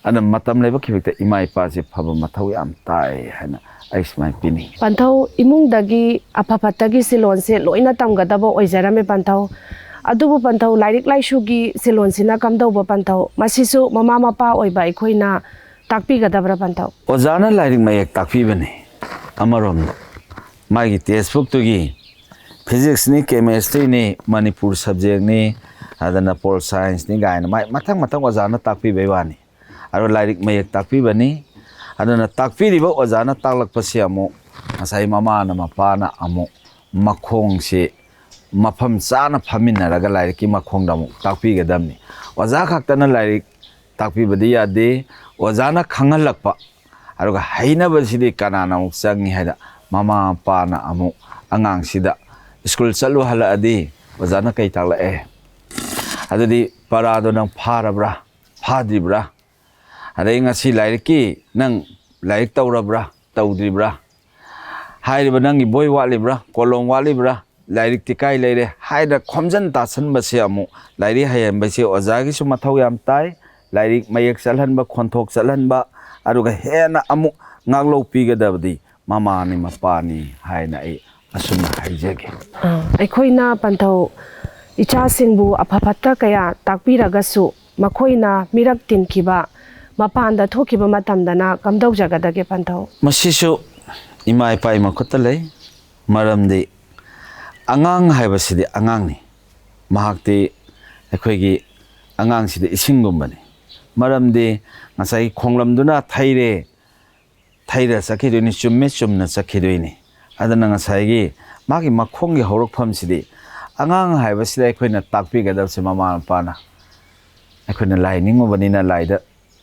ꯑꯗꯨꯅ ꯃꯇꯝ ꯂꯩꯕ ꯈꯤꯕꯤꯛꯇ ꯏꯃꯥ ꯏꯄꯥꯁꯦ ꯐꯕ ꯃꯊꯧ ꯌꯥꯝ ꯇꯥꯏ ꯍꯥꯏꯅ ꯑꯩ ꯁꯨꯃꯥꯏꯅ ꯄꯤꯅꯤꯡꯉꯤ꯫ ꯄꯟꯊꯧ, ꯏꯃꯨꯡꯗꯒꯤ ꯑꯐ ꯐꯠꯇꯒꯤ ꯁꯤꯂꯣꯟꯁꯦ ꯂꯣꯏꯅ ꯇꯝꯒꯗꯕ ꯑꯣꯏꯖꯔꯝꯃꯦ ꯄꯟꯊꯧ꯫ ꯑꯗꯨꯕꯨ ꯄꯟꯊꯧ, ꯂꯥꯏꯔꯤꯛ ꯂꯥꯏꯁꯨꯒꯤ ꯁꯤꯂꯣꯟꯁꯤꯅ ꯀꯝꯗꯧꯕ ꯄꯟꯊꯧ? ꯃꯁꯤꯁꯨ ꯃꯃꯥ ꯃꯄꯥ ꯑꯣꯏꯕ ꯑꯩꯈꯣꯏꯅ ꯇꯥꯛꯄꯤꯒꯗꯕ꯭ꯔꯥ ꯄꯟꯊꯧ? ꯑꯣꯖꯥꯅ ꯂꯥꯏꯔꯤꯛ ꯃꯌꯦꯛ ꯇꯥꯛꯄꯤꯕꯅꯤ꯫ ꯑꯃꯔꯣꯝꯗ ꯃꯥꯒꯤ ꯇꯦꯛꯁ ꯕꯨꯛꯇꯨꯒꯤ ꯐꯤꯖꯤꯛꯁꯅꯤ, ꯀꯦꯃꯦꯁꯇ꯭ꯔꯤꯅꯤ, ꯃꯅꯤꯄꯨꯔ ꯁꯕꯖꯦꯛꯅꯤ, ꯑꯗꯨꯅ ꯄꯣꯜ ꯁꯥꯏꯟꯁꯅꯤ ꯀꯥꯏꯅ ꯃꯥꯏ ꯃꯊꯪ ꯃꯊꯪ ꯑꯣꯖꯥꯅ ꯇꯥꯛꯄꯤꯕꯩ ꯋꯥꯅꯤ꯫ ꯑꯗꯨꯒ ꯂꯥꯏꯔꯤꯛ ꯃꯌꯦꯛ ꯇꯥꯛꯄꯤꯕꯅꯤ꯫ ꯑꯗꯨꯅ ꯇꯥꯛꯄꯤꯔꯤꯕ ꯑꯣꯖꯥꯅ ꯇꯥꯛꯂꯛꯄꯁꯤ ꯑꯃꯨꯛ ꯉꯁꯥꯏ ꯃꯃꯥꯅ ꯃꯄꯥꯅ ꯑꯃꯨꯛ ꯃꯈꯣꯡꯁꯤ ꯃꯐꯝ ꯆꯥꯅ ꯐꯝꯃꯤꯟꯅꯔꯒ ꯂꯥꯏꯔꯤꯛꯀꯤ ꯃꯈꯣꯡꯗ ꯑꯃꯨꯛ ꯇꯥꯛꯄꯤꯒꯗꯕꯅꯤ꯫ ꯑꯣꯖꯥ ꯈꯛꯇꯅ ꯂꯥꯏꯔꯤꯛ ꯇꯥꯛꯄꯤꯕꯗꯤ ꯌꯥꯗꯦ꯫ ꯑꯣꯖꯥꯅ ꯈꯪꯍꯜꯂꯛꯄ, ꯑꯗꯨꯒ ꯍꯩꯅꯕꯁꯤꯗꯤ ꯀꯅꯥꯅ ꯑꯃꯨꯛ ꯆꯪꯉꯤ ꯍꯥꯏꯗ ꯃꯃꯥ ꯃꯄꯥꯅ ꯑꯃꯨꯛ ꯑꯉꯥꯡꯁꯤꯗ ꯁ꯭ꯀꯨꯜ ꯆꯠꯂꯨ ꯍꯜꯂꯛꯑꯗꯤ ꯑꯣꯖꯥꯅ ꯀꯩ ꯇꯥꯛꯂꯛꯑꯦ? ꯑꯗꯨꯗꯤ ꯄꯔꯥꯗꯣ ꯅꯪ ꯐꯥꯔꯕ꯭ꯔꯥ? ꯐꯥꯗ꯭ꯔꯤꯕ꯭ꯔꯥ? ꯑꯗꯩ ꯉꯁꯤ ꯂꯥꯏꯔꯤꯛꯀꯤ ꯅꯪ ꯂꯥꯏꯔꯤꯛ ꯇꯧꯔꯕ꯭ꯔꯥ? ꯇꯧꯗ꯭ꯔꯤꯕ꯭ꯔꯥ? ꯍꯥꯏꯔꯤꯕ ꯅꯪꯒꯤ ꯕꯣꯏ ꯋꯥꯠꯂꯤꯕ꯭ꯔꯥ, ꯀꯣꯂꯣꯝ ꯋꯥꯠꯂꯤꯕ꯭ꯔꯥ, ꯂꯥꯏꯔꯤꯛꯇꯤ ꯀꯥꯏ ꯂꯩꯔꯦ ꯍꯥꯏꯅ ꯈꯣꯝꯖꯤꯟ ꯇꯥꯁꯟꯕꯁꯦ ꯑꯃꯨꯛ ꯂꯥꯏꯔꯤꯛ ꯍꯩꯍꯟꯕꯁꯦ ꯑꯣꯖꯥꯒꯤꯁꯨ ꯃꯊꯧ ꯌꯥꯝ ꯇꯥꯏ꯫ ꯂꯥꯏꯔꯤꯛ ꯃꯌꯦꯛ ꯆꯠꯍꯟꯕ, ꯈꯣꯟꯊꯣꯛ ꯆꯠꯍꯟꯕ, ꯑꯗꯨꯒ ꯍꯦꯟꯅ ꯑꯃꯨꯛ ꯉꯥꯛꯂꯧ ꯄꯤꯒꯗꯕꯗꯤ ꯃꯃꯥꯅꯤ ꯃꯄꯥꯅꯤ ꯍꯥꯏꯅ ꯑꯩ ꯑꯁꯨꯝꯅ ꯍꯥꯏꯖꯒꯦ꯫ ꯑꯥ, ꯑꯩꯈꯣꯏꯅ ꯄꯟꯊꯧ ꯏꯆꯥꯁꯤꯡꯕꯨ ꯑꯐ ꯐꯠꯇ ꯀꯌꯥ ꯇꯥꯛꯄꯤꯔꯒꯁꯨ ꯃꯈꯣꯏꯅ ꯃꯤꯔꯛ ꯇꯤꯟꯈꯤꯕ, ꯃꯄꯥꯟꯗ ꯊꯣꯛꯈꯤꯕ ꯃꯇꯝꯗꯅ ꯀꯝꯗꯧꯖꯒꯗꯒꯦ ꯄꯟꯊꯧ? ꯃꯁꯤꯁꯨ ꯏꯃꯥ ꯏꯄꯥꯒꯤ ꯃꯈꯨꯠꯇ ꯂꯩ꯫ ꯃꯔꯝꯗꯤ ꯑꯉꯥꯡ ꯍꯥꯏꯕꯁꯤꯗꯤ ꯑꯉꯥꯡꯅꯤ꯫ ꯃꯍꯥꯛꯇꯤ ꯑꯩꯈꯣꯏꯒꯤ ꯑꯉꯥꯡꯁꯤꯗꯤ ꯏꯁꯤꯡꯒꯨꯝꯕꯅꯤ꯫ ꯃꯔꯝꯗꯤ ꯉꯁꯥꯏꯒꯤ ꯈꯣꯡꯂꯝꯗꯨꯅ ꯊꯩꯔꯦ, ꯊꯩꯔ ꯆꯠꯈꯤꯗꯣꯏꯅꯤ, ꯆꯨꯝꯃꯦ, ꯆꯨꯝꯅ ꯆꯠꯈꯤꯗꯣꯏꯅꯤ꯫ ꯑꯗꯨꯅ ꯉꯁꯥꯏꯒꯤ ꯃꯥꯒꯤ ꯃꯈꯣꯡꯒꯤ ꯍꯧꯔꯛꯐꯝꯁꯤꯗꯤ ꯑꯉꯥꯡ ꯍꯥꯏꯕꯁꯤꯗ ꯑꯩꯈꯣꯏꯅ ꯇꯥꯛꯄꯤꯒꯗꯕꯁꯦ ꯃꯃꯥ ꯃꯄꯥꯅ꯫ ꯑꯩꯈꯣꯏꯅ ꯂꯥꯏ ꯅꯤꯡꯉꯨꯕꯅꯤꯅ ꯂꯥꯏꯗ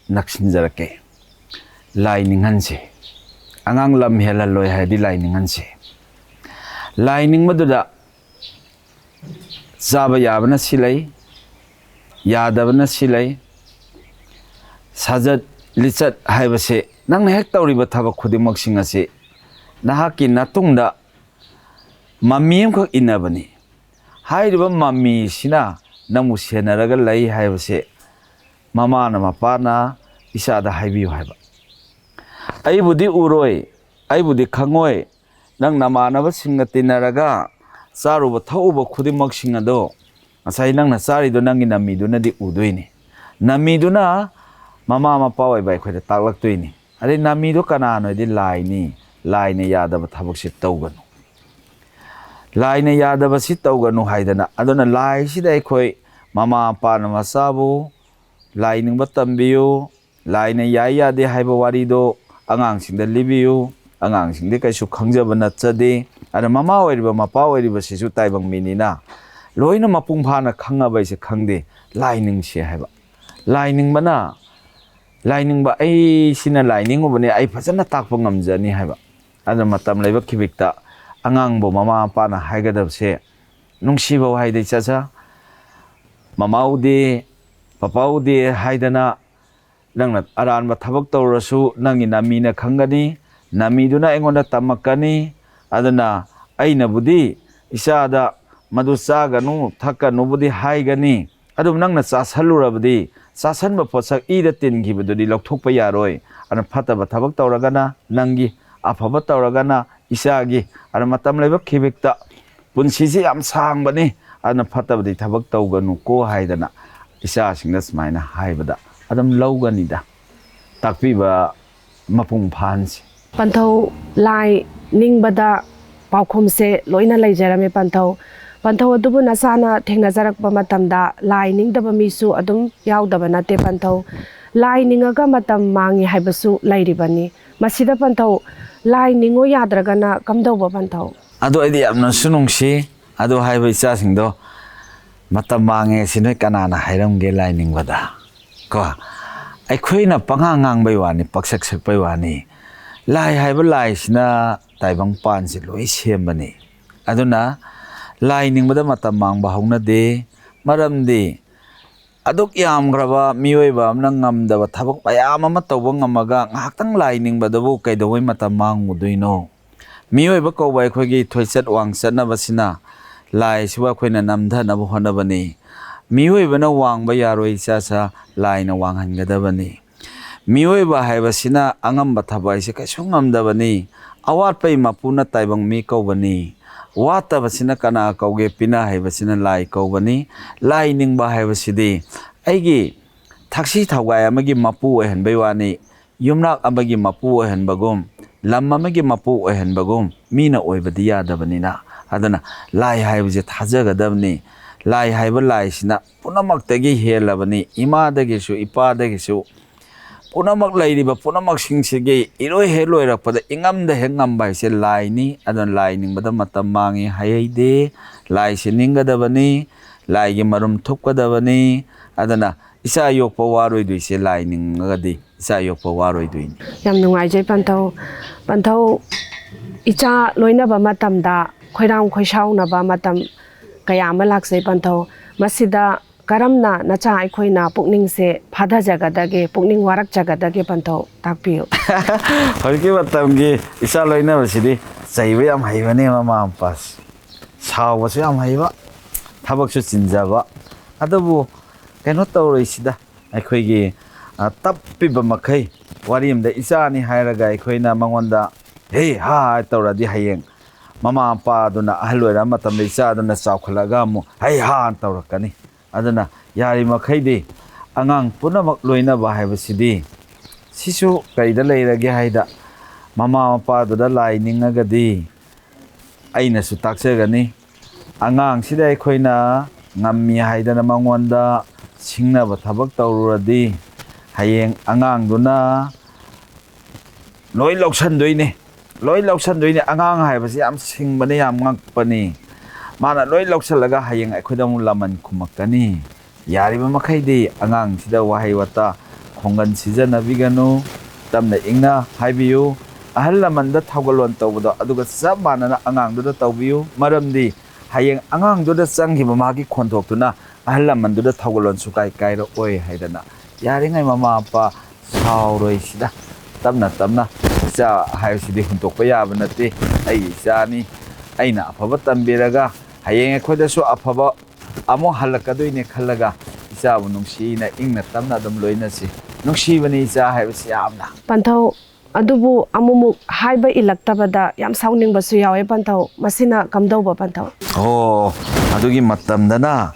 ꯅꯛꯁꯤꯟꯖꯔꯛꯀꯦ꯫ ꯂꯥꯏ ꯅꯤꯡꯍꯟꯁꯦ꯫ ꯑꯉꯥꯡ ꯂꯝ ꯍꯦꯜꯍꯜꯂꯣꯏ ꯍꯥꯏꯔꯗꯤ ꯂꯥꯏ ꯅꯤꯡꯍꯟꯁꯦ꯫ ꯂꯥꯏ ꯅꯤꯡꯕꯗꯨꯗ ꯆꯥꯕ ꯌꯥꯕꯅ ꯁꯤ ꯂꯩ, ꯌꯥꯗꯕꯅ ꯁꯤ ꯂꯩ꯫ ꯁꯥꯖꯠ ꯂꯤꯆꯠ ꯍꯥꯏꯕꯁꯦ ꯅꯪꯅ ꯍꯦꯛ ꯇꯧꯔꯤꯕ ꯊꯕꯛ ꯈꯨꯗꯤꯡꯃꯛꯁꯤꯡ ꯑꯁꯤ ꯅꯍꯥꯛꯀꯤ ꯅꯇꯨꯡꯗ ꯃꯃꯤ ꯑꯃꯈꯛ ꯏꯟꯅꯕꯅꯤ꯫ ꯍꯥꯏꯔꯤꯕ ꯃꯃꯤꯁꯤꯅ ꯅꯪꯕꯨ ꯁꯦꯟꯅꯔꯒ ꯂꯩ ꯍꯥꯏꯕꯁꯦ ꯃꯃꯥꯅ ꯃꯄꯥꯅ ꯏꯆꯥꯗ ꯍꯥꯏꯕꯤꯌꯨ ꯍꯥꯏꯕ꯫ ꯑꯩꯕꯨꯗꯤ ꯎꯔꯣꯏ, ꯑꯩꯕꯨꯗꯤ ꯈꯪꯉꯣꯏ, ꯅꯪ ꯅꯃꯥꯟꯅꯕꯁꯤꯡꯒ ꯇꯤꯟꯅꯔꯒ ꯆꯥꯔꯨꯕ ꯊꯛꯎꯕ ꯈꯨꯗꯤꯡꯃꯛꯁꯤꯡ ꯑꯗꯣ ꯉꯁꯥꯏ ꯅꯪꯅ ꯆꯥꯔꯤꯗꯣ ꯅꯪꯒꯤ ꯅꯃꯤꯗꯨꯅꯗꯤ ꯎꯗꯣꯏꯅꯤ꯫ ꯅꯃꯤꯗꯨꯅ ꯃꯃꯥ ꯃꯄꯥ ꯑꯣꯏꯕ ꯑꯩꯈꯣꯏꯗ ꯇꯥꯛꯂꯛꯇꯣꯏꯅꯤ꯫ ꯑꯗꯩ ꯅꯃꯤꯗꯣ ꯀꯅꯥꯅꯣ ꯍꯥꯏꯗꯤ ꯂꯥꯏꯅꯤ꯫ ꯂꯥꯏꯅ ꯌꯥꯗꯕ ꯊꯕꯛꯁꯤ ꯇꯧꯒꯅꯨ꯫ ꯂꯥꯏꯅ ꯌꯥꯗꯕꯁꯤ ꯇꯧꯒꯅꯨ ꯍꯥꯏꯗꯅ꯫ ꯑꯗꯨꯅ ꯂꯥꯏꯁꯤꯗ ꯑꯩꯈꯣꯏ ꯃꯃꯥ ꯃꯄꯥꯅ ꯃꯆꯥꯕꯨ ꯂꯥꯏ ꯅꯤꯡꯕ ꯇꯝꯕꯤꯌꯨ꯫ ꯂꯥꯏꯅ ꯌꯥꯏ ꯌꯥꯗꯦ ꯍꯥꯏꯕ ꯋꯥꯔꯤꯗꯣ ꯑꯉꯥꯡꯁꯤꯡꯗ ꯂꯤꯕꯤꯌꯨ꯫ ꯑꯉꯥꯡꯁꯤꯡꯗꯤ ꯀꯩꯁꯨ ꯈꯪꯖꯕ ꯅꯠꯆꯗꯦ꯫ ꯑꯗ ꯃꯃꯥ ꯑꯣꯏꯔꯤꯕ ꯃꯄꯥ ꯑꯣꯏꯔꯤꯕꯁꯤꯁꯨ ꯇꯥꯏꯕꯪ ꯃꯤꯅꯤꯅ ꯂꯣꯏꯅ ꯃꯄꯨꯡ ꯐꯥꯅ ꯈꯪꯉꯕ ꯑꯩꯁꯦ ꯈꯪꯗꯦ꯫ ꯂꯥꯏ ꯅꯤꯡꯁꯦ ꯍꯥꯏꯕ꯫ ꯂꯥꯏ ꯅꯤꯡꯕꯅ, ꯂꯥꯏ ꯅꯤꯡꯕ ꯑꯩꯁꯤꯅ ꯂꯥꯏ ꯅꯤꯡꯉꯨꯕꯅꯦ, ꯑꯩ ꯐꯖꯅ ꯇꯥꯛꯄ ꯉꯝꯖꯅꯤ ꯍꯥꯏꯕ꯫ ꯑꯗꯨꯅ ꯃꯇꯝ ꯂꯩꯕ ꯈꯤꯕꯤꯛꯇ ꯑꯉꯥꯡꯕꯨ ꯃꯃꯥ ꯃꯄꯥꯅ ꯍꯥꯏꯒꯗꯕꯁꯦ, ꯅꯨꯡꯁꯤꯕꯧ ꯍꯥꯏꯗꯤ ꯆꯠꯆ, ꯃꯃꯥꯎꯗꯤ, ꯄꯄꯥꯎꯗꯤ ꯍꯥꯏꯗꯅ ꯅꯪꯅ ꯑꯔꯥꯟꯕ ꯊꯕꯛ ꯇꯧꯔꯁꯨ ꯅꯪꯒꯤ ꯅꯃꯤꯅ ꯈꯪꯒꯅꯤ꯫ ꯅꯃꯤꯗꯨꯅ ꯑꯩꯉꯣꯟꯗ ꯇꯝꯃꯛꯀꯅꯤ꯫ ꯑꯗꯨꯅ ꯑꯩꯅꯕꯨꯗꯤ ꯏꯆꯥꯗ ꯃꯗꯨ ꯆꯥꯒꯅꯨ ꯊꯛꯀꯅꯨꯕꯨꯗꯤ ꯍꯥꯏꯒꯅꯤ, ꯑꯗꯨꯕꯨ ꯅꯪꯅ ꯆꯥꯁꯜꯂꯨꯔꯕꯗꯤ ꯆꯥꯁꯟꯕ ꯄꯣꯠꯁꯛ ꯏꯗ ꯇꯤꯟꯈꯤꯕꯗꯨꯗꯤ ꯂꯧꯊꯣꯛꯄ ꯌꯥꯔꯣꯏ꯫ ꯑꯗꯨꯅ ꯐꯠꯇꯕ ꯊꯕꯛ ꯇꯧꯔꯒꯅ ꯅꯪꯒꯤ, ꯑꯐꯕ ꯇꯧꯔꯒꯅ ꯏꯆꯥꯒꯤ꯫ ꯑꯗꯨꯅ ꯃꯇꯝ ꯂꯩꯕ ꯈꯤꯕꯤꯛꯇ, ꯄꯨꯟꯁꯤꯁꯤ ꯌꯥꯝ ꯁꯥꯡꯕꯅꯤ, ꯑꯗꯨꯅ ꯐꯠꯇꯕꯗꯤ ꯊꯕꯛ ꯇꯧꯒꯅꯨꯀꯣ ꯍꯥꯏꯗꯅ ꯏꯆꯥꯁꯤꯡꯗ ꯁꯨꯃꯥꯏꯅ ꯍꯥꯏꯕꯗ ꯑꯗꯨꯝ ꯂꯧꯒꯅꯤꯗ꯫ ꯇꯥꯛꯄꯤꯕ ꯃꯄꯨꯡ ꯐꯥꯍꯟꯁꯤ꯫ ꯄꯟꯊꯧ, ꯂꯥꯏ ꯅꯤꯡꯕꯗ ꯄꯥꯎꯈꯨꯝꯁꯦ ꯂꯣꯏꯅ ꯂꯩꯖꯔꯝꯃꯦ ꯄꯟꯊꯧ꯫ ꯄꯟꯊꯧ, ꯑꯗꯨꯕꯨ ꯅꯆꯥꯅ ꯊꯦꯡꯅꯖꯔꯛꯄ ꯃꯇꯝꯗ ꯂꯥꯏ ꯅꯤꯡꯗꯕ ꯃꯤꯁꯨ ꯑꯗꯨꯝ ꯌꯥꯎꯗꯕ ꯅꯠꯇꯦ ꯄꯟꯊꯧ꯫ ꯂꯥꯏ ꯅꯤꯡꯉꯒ ꯃꯇꯝ ꯃꯥꯡꯉꯤ ꯍꯥꯏꯕꯁꯨ ꯂꯩꯔꯤꯕꯅꯤ꯫ ꯃꯁꯤꯗ ꯄꯟꯊꯧ, ꯂꯥꯏ ꯅꯤꯡꯉꯣ ꯌꯥꯗ꯭ꯔꯒꯅ ꯀꯝꯗꯧꯕ ꯄꯟꯊꯧ? ꯑꯗꯣ ꯑꯩꯗꯤ ꯌꯥꯝꯅꯁꯨ ꯅꯨꯡꯁꯤ꯫ ꯑꯗꯣ ꯍꯥꯏꯕ ꯏꯆꯥꯁꯤꯡꯗꯣ ꯃꯇꯝ ꯃꯥꯡꯉꯦ ꯁꯤ ꯅꯣꯏ ꯀꯅꯥꯅ ꯍꯥꯏꯔꯝꯒꯦ ꯂꯥꯏ ꯅꯤꯡꯕꯗ? ꯀꯣ, ꯑꯩꯈꯣꯏꯅ ꯄꯉꯥꯡ ꯉꯥꯡꯕꯩ ꯋꯥꯅꯤ, ꯄꯛꯁꯛ ꯁꯛꯄꯩ ꯋꯥꯅꯤ꯫ ꯂꯥꯏ ꯍꯥꯏꯕ ꯂꯥꯏꯁꯤꯅ ꯇꯥꯏꯕꯪ ꯄꯥꯟꯁꯦ ꯂꯣꯏ ꯁꯦꯝꯕꯅꯤ꯫ ꯑꯗꯨꯅ ꯂꯥꯏ ꯅꯤꯡꯕꯗ ꯃꯇꯝ ꯃꯥꯡꯕ ꯍꯧꯅꯗꯦ꯫ ꯃꯔꯝꯗꯤ ꯑꯗꯨꯛ ꯌꯥꯝꯈ꯭ꯔꯕ ꯃꯤꯑꯣꯏꯕ ꯑꯃꯅ ꯉꯝꯗꯕ ꯊꯕꯛ ꯃꯌꯥꯝ ꯑꯃ ꯇꯧꯕ ꯉꯝꯃꯒ ꯉꯥꯏꯍꯥꯛꯇꯪ ꯂꯥꯏ ꯅꯤꯡꯕꯗꯕꯨ ꯀꯩꯗꯧꯕꯩ ꯃꯇꯝ ꯃꯥꯡꯉꯨꯗꯣꯏꯅꯣ? ꯃꯤꯑꯣꯏꯕ ꯀꯧꯕ ꯑꯩꯈꯣꯏꯒꯤ ꯊꯣꯏꯆꯠ ꯋꯥꯡꯆꯠꯅꯕꯁꯤꯅ ꯂꯥꯏꯁꯤꯕꯨ ꯑꯩꯈꯣꯏꯅ ꯅꯝꯊꯅꯕ ꯍꯣꯠꯅꯕꯅꯤ꯫ ꯃꯤꯑꯣꯏꯕꯅ ꯋꯥꯡꯕ ꯌꯥꯔꯣꯏ, ꯏꯆꯥꯁꯥ, ꯂꯥꯏꯅ ꯋꯥꯡꯍꯟꯒꯗꯕꯅꯤ꯫ ꯃꯤꯑꯣꯏꯕ ꯍꯥꯏꯕꯁꯤꯅ ꯑꯉꯝꯕ ꯊꯕꯛ ꯍꯥꯏꯁꯦ ꯀꯩꯁꯨ ꯉꯝꯗꯕꯅꯤ꯫ ꯑꯋꯥꯠꯄꯩ ꯃꯄꯨꯅ ꯇꯥꯏꯕꯪ ꯃꯤ ꯀꯧꯕꯅꯤ꯫ ꯋꯥꯠꯇꯕꯁꯤꯅ ꯀꯅꯥ ꯀꯧꯒꯦ? ꯄꯤꯅ ꯍꯩꯕꯁꯤꯅ ꯂꯥꯏ ꯀꯧꯕꯅꯤ꯫ ꯂꯥꯏ ꯅꯤꯡꯕ ꯍꯥꯏꯕꯁꯤꯗꯤ ꯑꯩꯒꯤ ꯊꯛꯁꯤ ꯊꯧꯒꯥꯏ ꯑꯃꯒꯤ ꯃꯄꯨ ꯑꯣꯏꯍꯟꯕꯩ ꯋꯥꯅꯤ꯫ ꯌꯨꯝꯅꯥꯛ ꯑꯃꯒꯤ ꯃꯄꯨ ꯑꯣꯏꯍꯟꯕꯒꯨꯝ, ꯂꯝ ꯑꯃꯒꯤ ꯃꯄꯨ ꯑꯣꯏꯍꯟꯕꯒꯨꯝ ꯃꯤꯅ ꯑꯣꯏꯕꯗꯤ ꯌꯥꯗꯕꯅꯤꯅ꯫ ꯑꯗꯨꯅ ꯂꯥꯏ ꯍꯥꯏꯕꯁꯦ ꯊꯥꯖꯒꯗꯕꯅꯤ꯫ ꯂꯥꯏ ꯍꯥꯏꯕ ꯂꯥꯏꯁꯤꯅ ꯄꯨꯝꯅꯃꯛꯇꯒꯤ ꯍꯦꯜꯂꯕꯅꯤ꯫ ꯏꯃꯥꯗꯒꯤꯁꯨ, ꯏꯄꯥꯗꯒꯤꯁꯨ, ꯄꯨꯝꯅꯃꯛ ꯂꯩꯔꯤꯕ ꯄꯨꯝꯅꯃꯛꯁꯤꯡꯁꯤꯒꯤ ꯏꯔꯣꯏ ꯍꯦꯛ ꯂꯣꯏꯔꯛꯄꯗ ꯏꯉꯝꯗ ꯍꯦꯛ ꯉꯝꯕ ꯍꯥꯏꯁꯦ ꯂꯥꯏꯅꯤ꯫ ꯑꯗꯨꯅ ꯂꯥꯏ ꯅꯤꯡꯕꯗ ꯃꯇꯝ ꯃꯥꯡꯉꯤ ꯍꯥꯏꯍꯩꯗꯦ꯫ ꯂꯥꯏꯁꯦ ꯅꯤꯡꯒꯗꯕꯅꯤ, ꯂꯥꯏꯒꯤ ꯃꯔꯨꯝ ꯊꯨꯞꯀꯗꯕꯅꯤ꯫ ꯑꯗꯨꯅ ꯏꯆꯥ ꯌꯣꯛꯄ ꯋꯥꯔꯣꯏꯗꯣꯏꯁꯦ ꯂꯥꯏ ꯅꯤꯡꯉꯒꯗꯤ ꯏꯆꯥ ꯌꯣꯛꯄ ꯋꯥꯔꯣꯏꯗꯣꯏꯅꯤ꯫ ꯌꯥꯝ ꯅꯨꯡꯉꯥꯏꯖꯩ ꯄꯟꯊꯧ꯫ ꯄꯟꯊꯧ, ꯏꯆꯥ ꯂꯣꯏꯅꯕ ꯃꯇꯝꯗ ꯈꯣꯏꯔꯥꯡ ꯈꯣꯏꯁꯥꯎꯅꯕ ꯃꯇꯝ ꯀꯌꯥ ꯑꯃ ꯂꯥꯛꯆꯩ ꯄꯟꯊꯧ꯫ ꯃꯁꯤꯗ ꯀꯔꯝꯅ ꯅꯆꯥ ꯑꯩꯈꯣꯏꯅ ꯄꯨꯛꯅꯤꯡꯁꯦ ꯐꯥꯊꯖꯒꯗꯒꯦ, ꯄꯨꯛꯅꯤꯡ ꯋꯥꯔꯛꯆꯒꯗꯒꯦ ꯄꯟꯊꯧ ꯇꯥꯛꯄꯤꯌꯨ꯫ ꯍꯧꯖꯤꯛꯀꯤ ꯃꯇꯝꯒꯤ ꯏꯆꯥ ꯂꯣꯏꯅꯕꯁꯤꯗꯤ ꯆꯩꯕ ꯌꯥꯝ ꯍꯩꯕꯅꯦ ꯃꯃꯥ ꯃꯄꯥꯁꯦ꯫ ꯁꯥꯎꯕꯁꯨ ꯌꯥꯝ ꯍꯩꯕ, ꯊꯕꯛꯁꯨ ꯆꯤꯟꯖꯕ꯫ ꯑꯗꯨꯕꯨ ꯀꯩꯅꯣ ꯇꯧꯔꯣꯏꯁꯤꯗ, ꯑꯩꯈꯣꯏꯒꯤ, ꯑ, ꯇꯞꯄꯤꯕ ꯃꯈꯩ, ꯋꯥꯔꯤ ꯑꯃꯗ ꯏꯆꯥꯅꯤ ꯍꯥꯏꯔꯒ ꯑꯩꯈꯣꯏꯅ ꯃꯉꯣꯟꯗ "ꯍꯦ ꯍꯥ" ꯇꯧꯔꯗꯤ, ꯍꯌꯦꯡ ꯃꯃꯥ ꯃꯄꯥꯗꯨꯅ ꯑꯍꯜ ꯑꯣꯏꯔꯛꯑ ꯃꯇꯝꯗ ꯏꯆꯥꯗꯨꯅ ꯆꯥꯎꯈꯠꯂꯛꯑꯒ ꯑꯃꯨꯛ "ꯍꯩ ꯍꯥ" ꯇꯧꯔꯛꯀꯅꯤ꯫ ꯑꯗꯨꯅ ꯌꯥꯔꯤꯃꯈꯩꯗꯤ ꯑꯉꯥꯡ ꯄꯨꯝꯅꯃꯛ ꯂꯣꯏꯅꯕ ꯍꯥꯏꯕꯁꯤꯗꯤ, ꯁꯤꯁꯨ ꯀꯔꯤꯗ ꯂꯩꯔꯒꯦ ꯍꯥꯏꯗ, ꯃꯃꯥ ꯃꯄꯥꯗꯨꯗ ꯂꯥꯏ ꯅꯤꯡꯉꯒꯗꯤ, ꯑꯩꯅꯁꯨ ꯇꯥꯛꯆꯒꯅꯤ꯫ ꯑꯉꯥꯡꯁꯤꯗ ꯑꯩꯈꯣꯏꯅ ꯉꯝꯃꯤ ꯍꯥꯏꯗꯅ ꯃꯉꯣꯟꯗ ꯁꯤꯡꯅꯕ ꯊꯕꯛ ꯇꯧꯔꯨꯔꯗꯤ, ꯍꯌꯦꯡ ꯑꯉꯥꯡꯗꯨꯅ ꯂꯣꯏ ꯂꯧꯁꯟꯗꯣꯏꯅꯦ꯫ ꯂꯣꯏ ꯂꯧꯁꯟꯗꯣꯏꯅꯦ꯫ ꯑꯉꯥꯡ ꯍꯥꯏꯕꯁꯤ ꯌꯥꯝ ꯁꯤꯡꯕꯅꯤ, ꯌꯥꯝ ꯉꯛꯄꯅꯤ꯫ ꯃꯥꯅ ꯂꯣꯏ ꯂꯧꯁꯜꯂꯒ ꯍꯌꯦꯡ ꯑꯩꯈꯣꯏꯗ ꯑꯃꯨꯛ ꯂꯃꯟ ꯈꯨꯝꯃꯛꯀꯅꯤ꯫ ꯌꯥꯔꯤꯕ ꯃꯈꯩꯗꯤ ꯑꯉꯥꯡꯁꯤꯗ ꯋꯥꯍꯩ ꯋꯥꯇꯥ, ꯈꯣꯡꯒꯟ ꯁꯤꯖꯤꯟꯅꯕꯤꯒꯅꯨ꯫ ꯇꯞꯅ ꯏꯪꯅ ꯍꯥꯏꯕꯤꯌꯨ꯫ ꯑꯍꯜ ꯂꯃꯟꯗ ꯊꯧꯒꯜꯂꯣꯟ ꯇꯧꯕꯗꯣ, ꯑꯗꯨꯒ ꯆꯞ ꯃꯥꯟꯅꯅ ꯑꯉꯥꯡꯗꯨꯗ ꯇꯧꯕꯤꯌꯨ꯫ ꯃꯔꯝꯗꯤ ꯍꯌꯦꯡ ꯑꯉꯥꯡꯗꯨꯗ ꯆꯪꯈꯤꯕ ꯃꯥꯒꯤ ꯈꯣꯟꯊꯣꯛꯇꯨꯅ ꯑꯍꯜ ꯂꯃꯟꯗꯨꯗ ꯊꯧꯒꯜꯂꯣꯟ ꯁꯨꯀꯥꯏ ꯀꯥꯏꯔꯛꯑꯣꯏ ꯍꯥꯏꯗꯅ, ꯌꯥꯔꯤꯉꯩ ꯃꯃꯥ ꯃꯄꯥ ꯁꯥꯎꯔꯣꯏꯁꯤꯗ, ꯇꯞꯅ ꯇꯞꯅ, ꯏꯆꯥ ꯍꯥꯏꯕꯁꯤꯗꯤ ꯍꯨꯟꯗꯣꯛꯄ ꯌꯥꯕ ꯅꯠꯇꯦ꯫ ꯑꯩꯒꯤ ꯏꯆꯥꯅꯤ, ꯑꯩꯅ ꯑꯐꯕ ꯇꯝꯕꯤꯔꯒ ꯍꯌꯦꯡ ꯑꯩꯈꯣꯏꯗꯁꯨ ꯑꯐꯕ ꯑꯃꯨꯛ ꯍꯜꯂꯛꯀꯗꯣꯏꯅꯦ ꯈꯜꯂꯒ, ꯏꯆꯥꯕꯨ ꯅꯨꯡꯁꯤꯅ ꯏꯪꯅ ꯇꯞꯅ ꯑꯗꯨꯝ ꯂꯣꯏꯅꯁꯤ꯫ ꯅꯨꯡꯁꯤꯕꯅꯤ ꯏꯆꯥ ꯍꯥꯏꯕꯁꯤ ꯌꯥꯝꯅ꯫ ꯄꯟꯊꯧ, ꯑꯗꯨꯕꯨ ꯑꯃꯨꯛꯃꯨꯛ ꯍꯥꯏꯕ ꯏꯜꯂꯛꯇꯕꯗ ꯌꯥꯝ ꯁꯥꯎꯅꯤꯡꯕꯁꯨ ꯌꯥꯎꯋꯦ ꯄꯟꯊꯧ꯫ ꯃꯁꯤꯅ ꯀꯝꯗꯧꯕ ꯄꯟꯊꯧ? ꯑꯣ, ꯑꯗꯨꯒꯤ ꯃꯇꯝꯗꯅ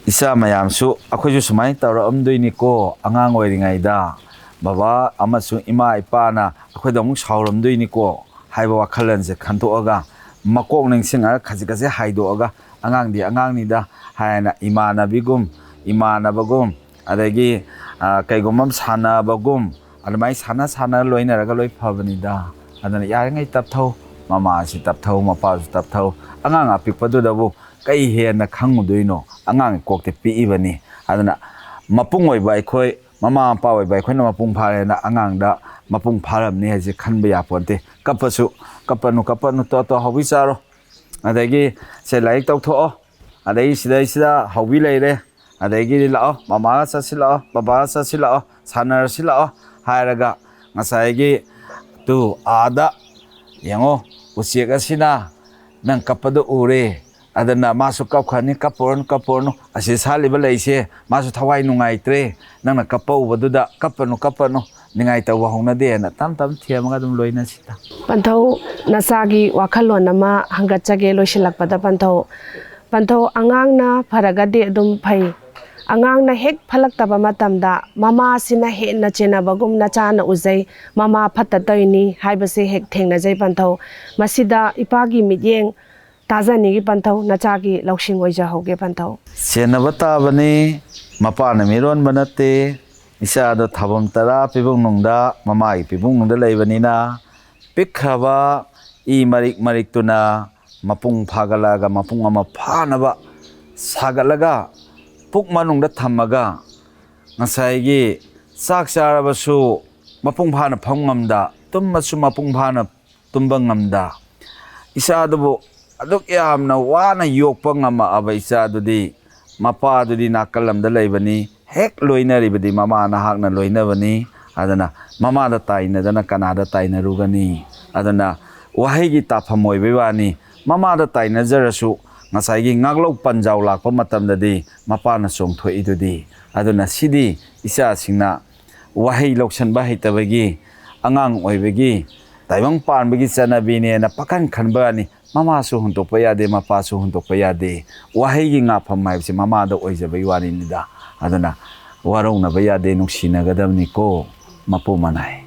ꯏꯆꯥ ꯃꯌꯥꯝꯁꯨ ꯑꯩꯈꯣꯏꯁꯨ ꯁꯨꯃꯥꯏꯅ ꯇꯧꯔꯛꯑꯝꯗꯣꯏꯅꯤꯀꯣ, ꯑꯉꯥꯡ ꯑꯣꯏꯔꯤꯉꯩꯗ ꯕꯕꯥ ꯑꯃꯁꯨꯡ ꯏꯃꯥ ꯏꯄꯥꯅ ꯑꯩꯈꯣꯏꯗ ꯑꯃꯨꯛ ꯁꯥꯎꯔꯝꯗꯣꯏꯅꯤꯀꯣ ꯍꯥꯏꯕ ꯋꯥꯈꯜꯂꯣꯟꯁꯦ ꯈꯟꯗꯣꯛꯑꯒ, ꯃꯀꯣꯛ ꯅꯤꯡꯁꯤꯡꯉꯒ ꯈꯖꯤꯛ ꯈꯖꯤꯛ ꯍꯥꯏꯗꯣꯛꯑꯒ, ꯑꯉꯥꯡꯗꯤ ꯑꯉꯥꯡꯅꯤꯗ ꯍꯥꯏꯅ ꯏꯃꯥꯟꯅꯕꯤꯒꯨꯝ, ꯏꯃꯥꯟꯅꯕꯒꯨꯝ, ꯑꯗꯒꯤ, ꯑ, ꯀꯩꯒꯨꯝꯕ ꯑꯃ ꯁꯥꯟꯅꯕꯒꯨꯝ, ꯑꯗꯨꯃꯥꯏꯅ ꯁꯥꯟꯅ ꯁꯥꯟꯅ ꯂꯣꯏꯅꯔꯒ ꯂꯣꯏ ꯐꯕꯅꯤꯗ꯫ ꯑꯗꯨꯅ ꯌꯥꯔꯤꯉꯩ ꯇꯞꯊꯧ, ꯃꯃꯥꯁꯤ ꯇꯞꯊꯧ, ꯃꯄꯥꯁꯨ ꯇꯞꯊꯧ꯫ ꯑꯉꯥꯡ ꯑꯄꯤꯛꯄꯗꯨꯗꯕꯨ ꯀꯩ ꯍꯦꯟꯅ ꯈꯪꯉꯨꯗꯣꯏꯅꯣ? ꯑꯉꯥꯡ ꯀꯣꯛꯇ ꯄꯤꯛꯏꯕꯅꯤ꯫ ꯑꯗꯨꯅ ꯃꯄꯨꯡ ꯑꯣꯏꯕ ꯑꯩꯈꯣꯏ, ꯃꯃꯥ ꯃꯄꯥ ꯑꯣꯏꯕ ꯑꯩꯈꯣꯏꯅ ꯃꯄꯨꯡ ꯐꯥꯔꯦꯅ ꯑꯉꯥꯡꯗ ꯃꯄꯨꯡ ꯐꯥꯔꯝꯅꯤ ꯍꯥꯏꯁꯦ ꯈꯟꯕ ꯌꯥꯄꯣꯟꯇꯦ꯫ "ꯀꯞꯄꯁꯨ ꯀꯞꯄꯅꯨ, ꯀꯞꯄꯅꯨ, ꯇꯣ, ꯇꯣ, ꯍꯧꯕꯤ ꯆꯥꯔꯣ, ꯑꯗꯒꯤ ꯁꯦ ꯂꯥꯏꯔꯤꯛ ꯇꯧꯊꯣꯛꯑꯣ, ꯑꯗꯒꯤ ꯁꯤꯗꯩꯁꯤꯗ ꯍꯧꯕꯤ ꯂꯩꯔꯦ, ꯑꯗꯒꯤꯗꯤ ꯂꯥꯛꯑꯣ, ꯃꯃꯥꯒ ꯆꯠꯁꯤ ꯂꯥꯛꯑꯣ, ꯕꯕꯥꯒ ꯆꯠꯁꯤ ꯂꯥꯛꯑꯣ, ꯁꯥꯟꯅꯔꯁꯤ ꯂꯥꯛꯑꯣ" ꯍꯥꯏꯔꯒ, ꯉꯁꯥꯏꯒꯤ ꯇꯨ ꯑꯥꯗ ꯌꯦꯡꯉꯣ, ꯎꯆꯦꯛ ꯑꯁꯤꯅ ꯅꯪ ꯀꯞꯄꯗꯣ ꯎꯔꯦ, ꯑꯗꯨꯅ ꯃꯥꯁꯨ ꯀꯞꯈ꯭ꯔꯅꯤ꯫ "ꯀꯞꯄꯨꯔꯅꯨ, ꯀꯞꯄꯨꯔꯅꯨ, ꯑꯁꯤ ꯁꯥꯠꯂꯤꯕ ꯂꯩꯁꯦ ꯃꯥꯁꯨ ꯊꯋꯥꯏ ꯅꯨꯡꯉꯥꯏꯇ꯭ꯔꯦ, ꯅꯪꯅ ꯀꯞꯄ ꯎꯕꯗꯨꯗ꯫ ꯀꯞꯄꯅꯨ, ꯀꯞꯄꯅꯨ, ꯅꯤꯡꯉꯥꯏ ꯇꯧꯕ ꯍꯧꯅꯗꯦꯅ" ꯇꯞ ꯇꯞꯅ ꯊꯦꯝꯃꯒ ꯑꯗꯨꯝ ꯂꯣꯏꯅꯁꯤꯗ꯫ ꯄꯟꯊꯧ, ꯅꯆꯥꯒꯤ ꯋꯥꯈꯜꯂꯣꯟ ꯑꯃ ꯍꯪꯒꯠꯆꯒꯦ ꯂꯣꯏꯁꯤꯜꯂꯛꯄꯗ꯫ ꯄꯟꯊꯧ, ꯄꯟꯊꯧ, ꯑꯉꯥꯡꯅ ꯐꯔꯒꯗꯤ ꯑꯗꯨꯝ ꯐꯩ, ꯑꯉꯥꯡꯅ ꯍꯦꯛ ꯐꯠꯂꯛꯇꯕ ꯃꯇꯝꯗ ꯃꯃꯥꯁꯤꯅ ꯍꯦꯟꯅ ꯆꯦꯟꯅꯕꯒꯨꯝ ꯅꯆꯥꯅ ꯎꯖꯩ꯫ ꯃꯃꯥ ꯐꯠꯇ ꯇꯧꯔꯤꯅꯤ ꯍꯥꯏꯕꯁꯦ ꯍꯦꯛ ꯊꯦꯡꯅꯖꯩ ꯄꯟꯊꯧ꯫ ꯃꯁꯤꯗ ꯏꯄꯥꯒꯤ ꯃꯤꯠꯌꯦꯡ ꯇꯥꯖꯅꯤꯡꯏ ꯄꯟꯊꯧ, ꯅꯆꯥꯒꯤ ꯂꯧꯁꯤꯡ ꯑꯣꯏꯖꯍꯧꯒꯦ ꯄꯟꯊꯧ꯫ ꯁꯦꯟꯅꯕ ꯇꯥꯕꯅꯤ, ꯃꯄꯥꯅ ꯃꯤꯔꯣꯟꯕ ꯅꯠꯇꯦ꯫ ꯏꯆꯥꯗꯣ ꯊꯥꯕꯝ ꯇꯔꯥ ꯄꯤꯕꯨꯡꯅꯨꯡꯗ, ꯃꯃꯥꯒꯤ ꯄꯤꯕꯨꯡꯅꯨꯡꯗ ꯂꯩꯕꯅꯤꯅ, ꯄꯤꯛꯈ꯭ꯔꯕ ꯏ ꯃꯔꯤꯛ ꯃꯔꯤꯛꯇꯨꯅ ꯃꯄꯨꯡ ꯐꯥꯒꯠꯂꯛꯑꯒ ꯃꯄꯨꯡ ꯑꯃ ꯐꯥꯅꯕ ꯁꯥꯒꯠꯂꯒ ꯄꯨꯛ ꯃꯅꯨꯡꯗ ꯊꯝꯃꯒ, ꯉꯁꯥꯏꯒꯤ ꯆꯥꯛ ꯆꯥꯔꯕꯁꯨ ꯃꯄꯨꯡ ꯐꯥꯅ ꯐꯝ ꯉꯝꯗ, ꯇꯨꯝꯃꯁꯨ ꯃꯄꯨꯡ ꯐꯥꯅ ꯇꯨꯝꯕ ꯉꯝꯗ, ꯏꯆꯥꯗꯨꯕꯨ ꯑꯗꯨꯛ ꯌꯥꯝꯅ ꯋꯥꯅ ꯌꯣꯛꯄ ꯉꯝꯃꯛꯑꯕ ꯏꯆꯥꯗꯨꯗꯤ, ꯃꯄꯥꯗꯨꯗꯤ ꯅꯥꯀꯜ ꯑꯃꯗ ꯂꯩꯕꯅꯤ, ꯍꯦꯛ ꯂꯣꯏꯅꯔꯤꯕꯗꯤ ꯃꯃꯥ ꯅꯍꯥꯛꯅ ꯂꯣꯏꯅꯕꯅꯤ꯫ ꯑꯗꯨꯅ ꯃꯃꯥꯗ ꯇꯥꯏꯅꯗꯅ ꯀꯅꯥꯗ ꯇꯥꯏꯅꯔꯨꯒꯅꯤ? ꯑꯗꯨꯅ ꯋꯥꯍꯩꯒꯤ ꯇꯥꯐꯝ ꯑꯣꯏꯕꯩ ꯋꯥꯅꯤ꯫ ꯃꯃꯥꯗ ꯇꯥꯏꯅꯖꯔꯁꯨ ꯉꯁꯥꯏꯒꯤ ꯉꯥꯛꯂꯧ ꯄꯟꯖꯥꯎ ꯂꯥꯛꯄ ꯃꯇꯝꯗꯗꯤ ꯃꯄꯥꯅ ꯆꯣꯡꯊꯣꯛꯏꯗꯨꯗꯤ꯫ ꯑꯗꯨꯅ ꯁꯤꯗꯤ ꯏꯆꯥꯁꯤꯡꯅ ꯋꯥꯍꯩ ꯂꯧꯁꯟꯕ ꯍꯩꯇꯕꯒꯤ, ꯑꯉꯥꯡ ꯑꯣꯏꯕꯒꯤ, ꯇꯥꯏꯕꯪ ꯄꯥꯟꯕꯒꯤ ꯆꯠꯅꯕꯤꯅꯦꯅ ꯄꯥꯈꯟ ꯈꯟꯕ ꯋꯥꯅꯤ꯫ ꯃꯃꯥꯁꯨ ꯍꯨꯟꯗꯣꯛꯄ ꯌꯥꯗꯦ, ꯃꯄꯥꯁꯨ ꯍꯨꯟꯗꯣꯛꯄ ꯌꯥꯗꯦ꯫ ꯋꯥꯍꯩꯒꯤ ꯉꯥꯛꯐꯝ ꯍꯥꯏꯕꯁꯤ ꯃꯃꯥꯗ ꯑꯣꯏꯖꯕꯒꯤ ꯋꯥꯔꯤꯅꯤꯗ꯫ ꯑꯗꯨꯅ ꯋꯥꯔꯧꯅꯕ ꯌꯥꯗꯦ, ꯅꯨꯡꯁꯤꯅꯒꯗꯕꯅꯤꯀꯣ ꯃꯄꯨ ꯃꯅꯥꯏ꯫